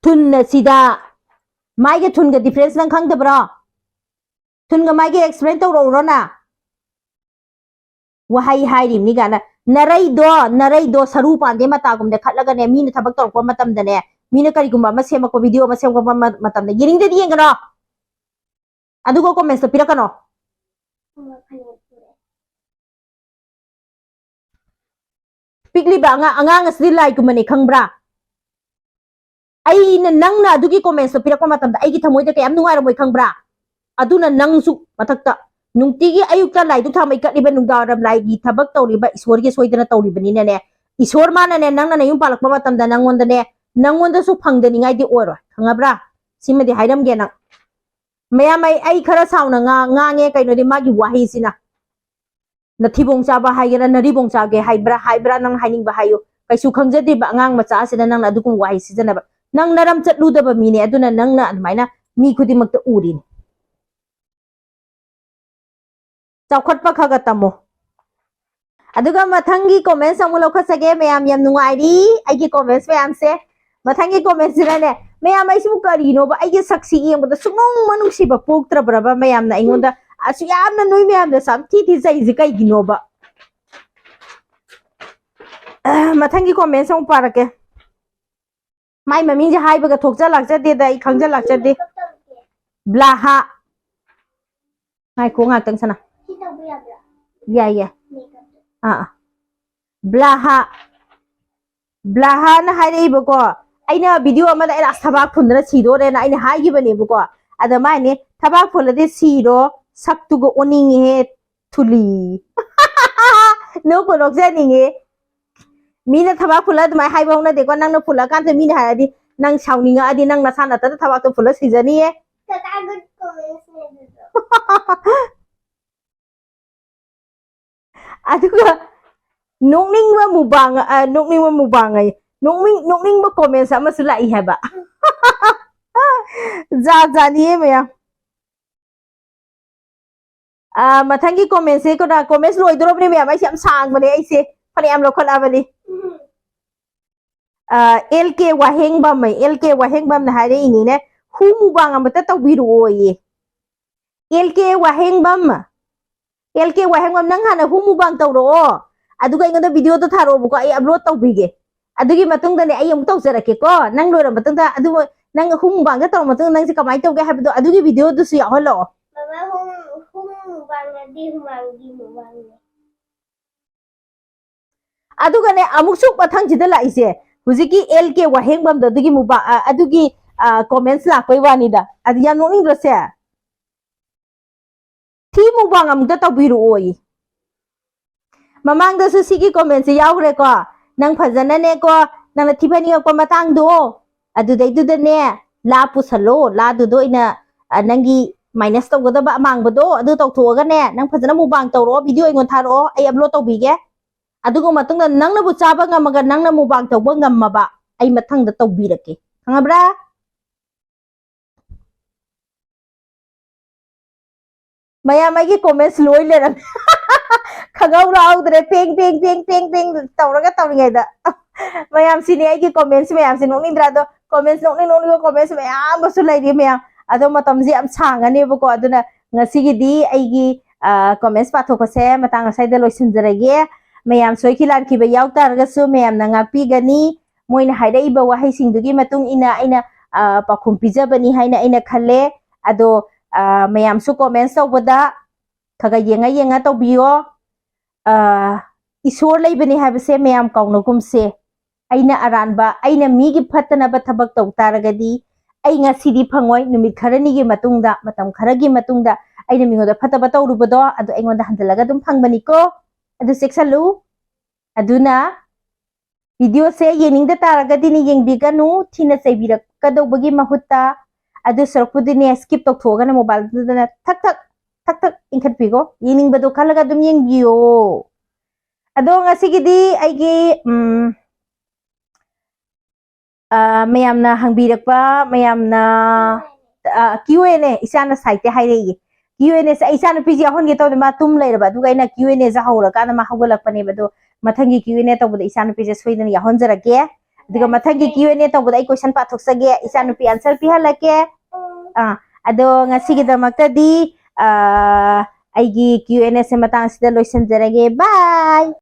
ꯊꯨꯟꯅ ꯁꯤꯗ꯫ ꯃꯥꯏꯒ ꯊꯨꯟꯒ difference ꯅꯪ ꯈꯪꯗꯕ꯭ꯔꯣ? ꯊꯨꯟꯒ ꯃꯥꯏꯒ explain ꯇꯧꯔꯛꯎꯔꯣ ꯅ? ꯋꯥꯍꯩ ꯍꯥꯏꯔꯤꯕꯅꯤ ꯀꯥꯏꯅ꯫ ꯅꯔꯩꯗꯣ, ꯅꯔꯩꯗꯣ ꯁꯔꯨ ꯄꯥꯟꯗꯦ ꯃꯇꯥꯒꯨꯝꯗ ꯈꯠꯂꯒꯅꯦ, ꯃꯤꯅ ꯊꯕꯛ ꯇꯧꯔꯛꯄ ꯃꯇꯝꯗꯅꯦ, ꯃꯤꯅ ꯀꯔꯤꯒꯨꯝꯕ ꯑꯃ ꯁꯦꯝꯃꯛꯄ, video ꯑꯃ ꯁꯦꯝꯃꯛꯄ ꯃ-, ꯃꯇꯝꯗ ꯌꯦꯡꯅꯤꯡꯗꯗꯤ ꯌꯦꯡꯒꯅꯣ꯫ ꯑꯗꯨꯒ comments ꯇ ꯄꯤꯔꯛꯀꯅꯣ꯫ ꯄꯤꯛꯂꯤꯕ ꯑꯉꯥꯡ, ꯑꯉꯥꯡ ꯑꯁꯤꯗꯤ ꯂꯥꯏꯒꯨꯝꯕꯅꯤ ꯈꯪꯕ꯭ꯔꯥ? ꯑꯩꯅ, ꯅꯪꯅ ꯑꯗꯨꯒꯤ comments ꯇꯣ ꯄꯤꯔꯛꯄ ꯃꯇꯝꯗ ꯑꯩꯒꯤ ꯊꯃꯣꯏꯗ ꯀꯌꯥꯝ ꯅꯨꯡꯉꯥꯏꯔꯝꯃꯣꯏ ꯈꯪꯕ꯭ꯔꯥ? ꯑꯗꯨꯅ ꯅꯪꯁꯨ ꯃꯊꯛꯇ ꯅꯨꯡꯇꯤꯒꯤ ꯑꯌꯨꯛꯇ ꯂꯥꯏꯗꯨꯛ ꯊꯥꯟꯕꯩ ꯀꯠꯂꯤꯕ, ꯅꯨꯡꯗꯥꯡꯋꯥꯏꯔꯝ ꯂꯥꯏꯒꯤ ꯊꯕꯛ ꯇꯧꯔꯤꯕ, ꯏꯁꯣꯔꯒꯤ ꯁꯣꯏꯗꯅ ꯇꯧꯔꯤꯕꯅꯤꯅꯅꯦ, ꯏꯁꯣꯔ ꯃꯥꯅꯅꯦ, ꯅꯪꯅ ꯅꯌꯨꯝ ꯄꯥꯜꯂꯛꯄ ꯃꯇꯝꯗ ꯅꯪꯉꯣꯟꯗꯅꯦ, ꯅꯪꯉꯣꯟꯗꯁꯨ ꯐꯪꯗꯅꯤꯡꯉꯥꯏꯗꯤ ꯑꯣꯏꯔꯣꯏ, ꯈꯪꯉꯕ꯭ꯔꯥ? ꯁꯤꯃꯗꯤ ꯍꯥꯏꯔꯝꯒꯦ ꯅꯪ꯫ ꯃꯌꯥꯝ, ꯑꯩ, ꯑꯩ ꯈꯔ ꯁꯥꯎꯅ ꯉꯥ-, ꯉꯥꯡꯉꯦ, ꯀꯩꯅꯣꯗꯤ ꯃꯥꯒꯤ ꯋꯥꯍꯩꯁꯤꯅ꯫ ꯅꯊꯤꯕꯣꯡ ꯆꯥꯕ ꯍꯥꯏꯒꯦꯔꯥ, ꯅꯔꯤꯕꯣꯡ ꯆꯥꯒꯦ ꯍꯥꯏꯕ꯭ꯔꯥ, ꯍꯥꯏꯕ꯭ꯔꯥ, ꯅꯪ ꯍꯥꯏꯅꯤꯡꯕ ꯍꯥꯏꯌꯨ꯫ ꯀꯩꯁꯨ ꯈꯪꯖꯗ꯭ꯔꯤꯕ ꯑꯉꯥꯡ ꯃꯆꯥ ꯑꯁꯤꯗ ꯅꯪꯅ ꯑꯗꯨꯒꯨꯝꯕ ꯋꯥꯍꯩ ꯁꯤꯖꯤꯟꯅꯕ꯫ ꯅꯪ ꯅꯔꯝ ꯆꯠꯂꯨꯗꯕ ꯃꯤꯅꯦ, ꯑꯗꯨꯅ ꯅꯪꯅ ꯑꯗꯨꯃꯥꯏꯅ ꯃꯤ ꯈꯨꯗꯤꯡꯃꯛꯇ ꯎꯔꯤꯅꯤ꯫ ꯆꯥꯎꯈꯠꯄ ꯈꯔ ꯈꯔ ꯇꯝꯃꯣ꯫ ꯑꯗꯨꯒ ꯃꯊꯪꯒꯤ comments ꯑꯃꯨꯛ ꯂꯧꯈꯠꯆꯒꯦ꯫ ꯃꯌꯥꯝ ꯌꯥꯝ ꯅꯨꯡꯉꯥꯏꯔꯤ ꯑꯩꯒꯤ comments ꯃꯌꯥꯝꯁꯦ꯫ ꯃꯊꯪꯒꯤ comments ꯁꯤꯅꯅꯦ, ꯃꯌꯥꯝ, ꯑꯩꯁꯤꯕꯨ ꯀꯔꯤꯅꯣꯕ, ꯑꯩꯒꯤ ꯁꯛꯁꯤ ꯌꯦꯡꯕꯗ ꯁꯨꯡꯅꯨꯡ ꯃꯅꯨꯡꯁꯤꯕ ꯄꯣꯛꯇ꯭ꯔꯕ꯭ꯔꯕ? ꯃꯌꯥꯝꯅ ꯑꯩꯉꯣꯟꯗ ꯑꯁꯨꯛ ꯌꯥꯝꯅ ꯅꯣꯏ ꯃꯌꯥꯝꯗ ꯁꯥꯝꯊꯤ ꯊꯤꯖꯩꯁꯤ ꯀꯩꯒꯤꯅꯣꯕ? ꯑ, ꯃꯊꯪꯒꯤ comments ꯑꯃꯨꯛ ꯄꯥꯔꯛꯀꯦ꯫ ꯃꯥꯏ ꯃꯃꯤꯡꯁꯦ ꯍꯥꯏꯕꯒ ꯊꯣꯛꯆ ꯂꯥꯛꯆꯗꯦꯗ, ꯑꯩ ꯈꯪꯖ ꯂꯥꯛꯆꯗꯦ꯫ ꯕ꯭ꯂꯥꯍꯥ꯫ ꯉꯥꯏꯈꯣ ꯉꯥꯛꯇꯪ ꯁꯅꯥ꯫ ꯁꯤ ꯇꯧꯕ ꯌꯥꯕ꯭ꯔꯥ? ꯌꯥꯏ, ꯌꯥꯏ꯫ Makeup ꯇꯣ꯫ ꯑꯥ, ꯑꯥ꯫ ꯕ꯭ꯂꯥꯍꯥ꯫ ꯕ꯭ꯂꯥꯍꯥꯅ ꯍꯥꯏꯔꯛꯏꯕꯀꯣ, ꯑꯩꯅ video ꯑꯃꯗ ꯑꯩꯅ ꯑꯁ ꯊꯕꯥꯛ ꯐꯨꯟꯗꯅ ꯁꯤꯗꯣꯔꯦꯅ ꯑꯩꯅ ꯍꯥꯏꯈꯤꯕꯅꯦꯕꯀꯣ꯫ ꯑꯗ ꯃꯥꯏꯅꯦ, "ꯊꯕꯥꯛ ꯐꯨꯜꯂꯗꯤ ꯁꯤꯔꯣ, ꯁꯛꯇꯨꯒ ꯑꯣꯟꯅꯤꯡꯉꯦꯍꯦ, ꯊꯨꯂꯤ"꯫ ꯅꯣꯛꯄꯨ ꯅꯣꯛꯆꯅꯤꯡꯉꯦ꯫ ꯃꯤꯅ ꯊꯕꯥꯛ ꯐꯨꯜꯂ ꯑꯗꯨꯃꯥꯏꯅ ꯍꯥꯏꯕ ꯍꯧꯅꯗꯦꯀꯣ꯫ ꯅꯪꯅ ꯐꯨꯜꯂꯀꯥꯟꯗ ꯃꯤꯅ ꯍꯥꯏꯔꯗꯤ, ꯅꯪ ꯁꯥꯎꯅꯤꯡꯉꯛꯑꯗꯤ ꯅꯪ ꯅꯁꯥ ꯅꯊꯟꯇ ꯊꯕꯥꯛꯇꯣ ꯐꯨꯜꯂ ꯁꯤꯖꯅꯤꯌꯦ꯫ ꯀꯀꯥ, good comments ꯅꯦ ꯑꯗꯨꯗꯣ꯫ ꯑꯗꯨꯒ ꯅꯣꯛꯅꯤꯡꯕ ꯃꯨꯕꯥꯡ, ꯑ, ꯅꯣꯛꯅꯤꯡꯕ ꯃꯨꯕꯥꯡ ꯑꯌꯦ꯫ ꯅꯣꯛꯅꯤꯡ-, ꯅꯣꯛꯅꯤꯡꯕ comments ꯑꯃꯁꯨ ꯂꯥꯛꯏ ꯍꯥꯏꯕ꯫ ꯖꯥꯠ ꯖꯥꯠꯅꯤꯌꯦ ꯃꯌꯥꯝ꯫ ꯑ, ꯃꯊꯪꯒꯤ comments ꯁꯦ ꯀꯅꯥ, comments ꯂꯣꯏꯗꯣꯔꯕꯅꯦ ꯃꯌꯥꯝ꯫ ꯑꯩꯁꯦ ꯌꯥꯝ ꯁꯥꯡꯕꯅꯦ, ꯑꯩꯁꯦ ꯐꯅꯌꯥꯝ ꯂꯧꯈꯠꯂꯛꯑꯕꯅꯤ꯫ ꯑ, ꯑꯦꯜ ꯀꯦ ꯋꯥꯍꯦꯡꯕꯝ, ꯑꯦꯜ ꯀꯦ ꯋꯥꯍꯦꯡꯕꯝꯅ ꯍꯥꯏꯔꯛꯏꯅꯤꯅꯦ, "ꯍꯨ ꯃꯨꯕꯥꯡ ꯑꯃꯇ ꯇꯧꯕꯤꯔꯛꯑꯣꯌꯦ"꯫ ꯑꯦꯜ ꯀꯦ ꯋꯥꯍꯦꯡꯕꯝ, ꯑꯦꯜ ꯀꯦ ꯋꯥꯍꯦꯡꯕꯝ, ꯅꯪ ꯍꯥꯟꯅ ꯍꯨ ꯃꯨꯕꯥꯡ ꯇꯧꯔꯛꯑꯣ, ꯑꯗꯨꯒ ꯑꯩꯉꯣꯟꯗ video ꯗꯣ ꯊꯥꯔꯛꯑꯣꯕꯀꯣ, ꯑꯩ upload ꯇꯧꯕꯤꯒꯦ꯫ ꯑꯗꯨꯒꯤ ꯃꯇꯨꯡꯗꯅꯦ, ꯑꯩ ꯑꯃꯨꯛ ꯇꯧꯖꯔꯛꯀꯦꯀꯣ꯫ ꯅꯪ ꯂꯣꯏꯔ ꯃꯇꯨꯡꯗ, ꯑꯗꯨ ꯅꯪ ꯍꯨ ꯃꯨꯕꯥꯡꯗ ꯇꯧꯔ ꯃꯇꯨꯡꯗ ꯅꯪꯁꯦ ꯀꯃꯥꯏꯅ ꯇꯧꯒꯦ ꯍꯥꯏꯕꯗꯣ, ꯑꯗꯨꯒꯤ video ꯗꯨꯁꯨ ꯌꯥꯎꯍꯜꯂꯛꯑꯣ꯫ ꯃꯃꯥ, ꯍꯨ, ꯍꯨ ꯃꯨꯕꯥꯡꯗꯗꯤ ꯍꯨꯃꯥꯡꯒꯤ ꯃꯨꯕꯥꯡꯅꯦ꯫ ꯑꯗꯨꯒꯅꯦ, ꯑꯃꯨꯛꯁꯨ ꯃꯊꯪꯁꯤꯗ ꯂꯥꯛꯏꯁꯦ, ꯍꯧꯖꯤꯛꯀꯤ ꯑꯦꯜ ꯀꯦ ꯋꯥꯍꯦꯡꯕꯝꯗꯣ, ꯑꯗꯨꯒꯤ ꯃꯨꯕꯥ-, ꯑ, ꯑꯗꯨꯒꯤ, ꯑ, comments ꯂꯥꯛꯄꯩ ꯋꯥꯅꯤꯗ꯫ ꯑꯗꯨ ꯌꯥꯝ ꯅꯣꯛꯅꯤꯡꯗ꯭ꯔꯣ ꯁꯦ? ꯊꯤ ꯃꯨꯕꯥꯡ ꯑꯃꯨꯛꯇ ꯇꯧꯕꯤꯔꯛꯑꯣꯌꯦ꯫ ꯃꯃꯥꯡꯗꯁꯨ ꯁꯤꯒꯤ comment ꯁꯦ ꯌꯥꯎꯈ꯭ꯔꯦꯀꯣ꯫ ꯅꯪ ꯐꯖꯅꯅꯦꯀꯣ, ꯅꯪꯅ ꯊꯤ ꯐꯥꯏꯅꯤꯡꯉꯛꯄ ꯃꯇꯥꯡꯗꯣ, ꯑꯗꯨꯗꯩꯗꯨꯗꯅꯦ, ꯂꯥ ꯄꯨꯁꯜꯂꯣ, ꯂꯥꯗꯨꯗ ꯑꯣꯏꯅ, ꯑ, ꯅꯪꯒꯤ minus ꯇꯧꯒꯗꯕ ꯑꯃꯥꯡꯕꯗꯣ, ꯑꯗꯨ ꯇꯧꯊꯣꯛꯑꯒꯅꯦ, ꯅꯪ ꯐꯖꯅ ꯃꯨꯕꯥꯡ ꯇꯧꯔꯛꯑꯣ, video ꯑꯩꯉꯣꯟꯗ ꯊꯥꯔꯛꯑꯣ, ꯑꯩ upload ꯇꯧꯕꯤꯒꯦ꯫ ꯑꯗꯨꯒ ꯃꯇꯨꯡꯗ ꯅꯪꯅꯕꯨ ꯆꯥꯕ ꯉꯝꯃꯒ ꯅꯪꯅ ꯃꯨꯕꯥꯡ ꯇꯧꯕ ꯉꯝꯃꯕ, ꯑꯩ ꯃꯊꯪꯗ ꯇꯧꯕꯤꯔꯛꯀꯦ꯫ ꯈꯪꯉꯕ꯭ꯔꯥ? ꯃꯌꯥꯝ, ꯑꯩꯒꯤ comments ꯂꯣꯏ ꯂꯩꯔꯝꯃꯦ꯫ ꯈꯪꯍꯧ ꯂꯥꯍꯧꯗ꯭ꯔꯦ꯫ ꯄꯦꯡ, ꯄꯦꯡ, ꯄꯦꯡ, ꯄꯦꯡ, ꯄꯦꯡ ꯇꯧꯔꯒ ꯇꯧꯔꯤꯉꯩꯗ꯫ ꯃꯌꯥꯝ, ꯁꯤꯅꯤ ꯑꯩꯒꯤ comments ꯃꯌꯥꯝꯁꯦ꯫ ꯅꯣꯛꯅꯤꯡꯗ꯭ꯔꯥ? ꯑꯗꯣ comments, ꯅꯣꯛꯅꯤꯡ ꯅꯣꯛꯅꯤꯡꯕ comments ꯃꯌꯥꯝ ꯑꯃꯁꯨ ꯂꯩꯔꯤ ꯃꯌꯥꯝ꯫ ꯑꯗꯣ ꯃꯇꯝꯁꯦ ꯌꯥꯝ ꯁꯥꯡꯉꯅꯦꯕꯀꯣ꯫ ꯑꯗꯨꯅ ꯉꯁꯤꯒꯤꯗꯤ ꯑꯩꯒꯤ, ꯑ, comments ꯄꯥꯊꯣꯛꯄꯁꯦ ꯃꯇꯥꯡ ꯑꯁ꯭ꯋꯥꯏꯗ ꯂꯣꯏꯁꯤꯟꯖꯔꯒꯦ꯫ ꯃꯌꯥꯝ ꯁꯣꯏꯈꯤ ꯂꯥꯟꯈꯤꯕ ꯌꯥꯎ ꯇꯥꯔꯒꯁꯨ ꯃꯌꯥꯝꯅ ꯉꯥꯛꯄꯤꯒꯅꯤ꯫ ꯃꯣꯏꯅ ꯍꯥꯏꯔꯛꯏꯕ ꯋꯥꯍꯩꯁꯤꯡꯗꯨꯒꯤ ꯃꯇꯨꯡ ꯏꯟꯅ ꯑꯩꯅ, ꯑ, ꯄꯥꯎꯈꯨꯝ ꯄꯤꯖꯕꯅꯤ ꯍꯥꯏꯅ ꯑꯩꯅ ꯈꯜꯂꯦ꯫ ꯑꯗꯣ, ꯑ, ꯃꯌꯥꯝꯁꯨ comments ꯇꯧꯕꯗ ꯈꯔ ꯈꯔ ꯌꯦꯡꯉ ꯌꯦꯡꯉ ꯇꯧꯕꯤꯌꯣ꯫ ꯑ, ꯏꯁꯣꯔ ꯂꯩꯕꯅꯤ ꯍꯥꯏꯕꯁꯦ ꯃꯌꯥꯝ ꯀꯥꯎꯅꯒꯨꯝꯁꯦ꯫ ꯑꯩꯅ ꯑꯔꯥꯟꯕ, ꯑꯩꯅ ꯃꯤꯒꯤ ꯐꯠꯇꯅꯕ ꯊꯕꯛ ꯇꯧ ꯇꯥꯔꯒꯗꯤ, ꯑꯩ ꯉꯁꯤꯗꯤ ꯐꯪꯉꯣꯏ, ꯅꯨꯃꯤꯠ ꯈꯔꯅꯤꯒꯤ ꯃꯇꯨꯡꯗ, ꯃꯇꯝ ꯈꯔꯒꯤ ꯃꯇꯨꯡꯗ ꯑꯩꯅ ꯃꯤꯉꯣꯟꯗ ꯐꯠꯇꯕ ꯇꯧꯔꯨꯕꯗꯣ ꯑꯗꯨ ꯑꯩꯉꯣꯟꯗ ꯍꯟꯖꯤꯜꯂꯒ ꯑꯗꯨꯝ ꯐꯪꯕꯅꯤꯀꯣ꯫ ꯑꯗꯨ ꯆꯦꯛꯁꯜꯂꯨ꯫ ꯑꯗꯨꯅ ꯚꯤꯗꯤꯑꯣꯁꯦ ꯌꯦꯡꯅꯤꯡꯗ ꯇꯥꯔꯒꯗꯤꯅꯦ ꯌꯦꯡꯕꯤꯒꯅꯨ, ꯊꯤꯅ ꯆꯩꯕꯤꯔꯛꯀꯗꯧꯕꯒꯤ ꯃꯍꯨꯠꯇ꯫ ꯑꯗꯨ ꯁꯔꯨꯛꯄꯨꯗꯤꯅꯦ skip ꯇꯧꯊꯣꯛꯑꯒꯅ ꯃꯣꯕꯥꯏꯜꯗꯨꯗꯅ ꯊꯛ ꯊꯛ ꯊꯛ ꯊꯛ ꯏꯟꯈꯠꯄꯤꯈꯣ, ꯌꯦꯡꯅꯤꯡꯕꯗꯣ ꯈꯜꯂꯒ ꯑꯗꯨꯝ ꯌꯦꯡꯕꯤꯌꯣ꯫ ꯑꯗꯣ ꯉꯁꯤꯒꯤꯗꯤ ꯑꯩꯒꯤ ꯎꯝ, ꯑ, ꯃꯌꯥꯝꯅ ꯍꯪꯕꯤꯔꯛꯄ ꯃꯌꯥꯝꯅ ꯀ꯭ꯌꯨ ꯑꯦꯟ ꯑꯦ ꯏꯆꯥꯅ ꯁꯥꯏꯠꯇ ꯍꯥꯏꯔꯛꯏ꯫ ꯀ꯭ꯌꯨ ꯑꯦꯟ ꯑꯦꯁꯦ ꯑꯩ ꯏꯆꯥꯅꯨꯄꯤꯁꯦ ꯌꯥꯎꯍꯟꯒꯦ ꯇꯧꯕꯅꯦ, ꯃꯥ ꯇꯨꯝ ꯂꯩꯔꯕ, ꯑꯗꯨꯒ ꯑꯩꯅ ꯀ꯭ꯌꯨ ꯑꯦꯟ ꯑꯦꯁꯦ ꯍꯧꯔꯀꯥꯟꯗ ꯃꯥ ꯍꯧꯒꯠꯂꯛꯄꯅꯦꯕ꯫ ꯑꯗꯣ ꯃꯊꯪꯒꯤ ꯀ꯭ꯌꯨ ꯑꯦꯟ ꯑꯦ ꯇꯧꯕꯗ ꯏꯆꯥꯅꯨꯄꯤꯁꯦ ꯁꯣꯏꯗꯅ ꯌꯥꯎꯍꯟꯖꯔꯛꯀꯦ꯫ ꯑꯗꯨꯒ ꯃꯊꯪꯒꯤ ꯀ꯭ꯌꯨ ꯑꯦꯟ ꯑꯦ ꯇꯧꯕꯗ ꯑꯩ ꯀꯣꯏꯁꯟ ꯄꯥꯊꯣꯛꯆꯒꯦ, ꯏꯆꯥꯅꯨꯄꯤ ꯑꯟꯁꯔ ꯄꯤꯍꯜꯂꯛꯀꯦ꯫ ꯑꯥ, ꯑꯗꯣ ꯉꯁꯤꯒꯤꯗꯃꯛꯇꯗꯤ, ꯑ, ꯑꯩꯒꯤ ꯀ꯭ꯌꯨ ꯑꯦꯟ ꯑꯦꯁꯦ ꯃꯇꯥꯡꯁꯤꯗ ꯂꯣꯏꯁꯤꯟꯖꯔꯒꯦ꯫ ꯕꯥꯏ꯫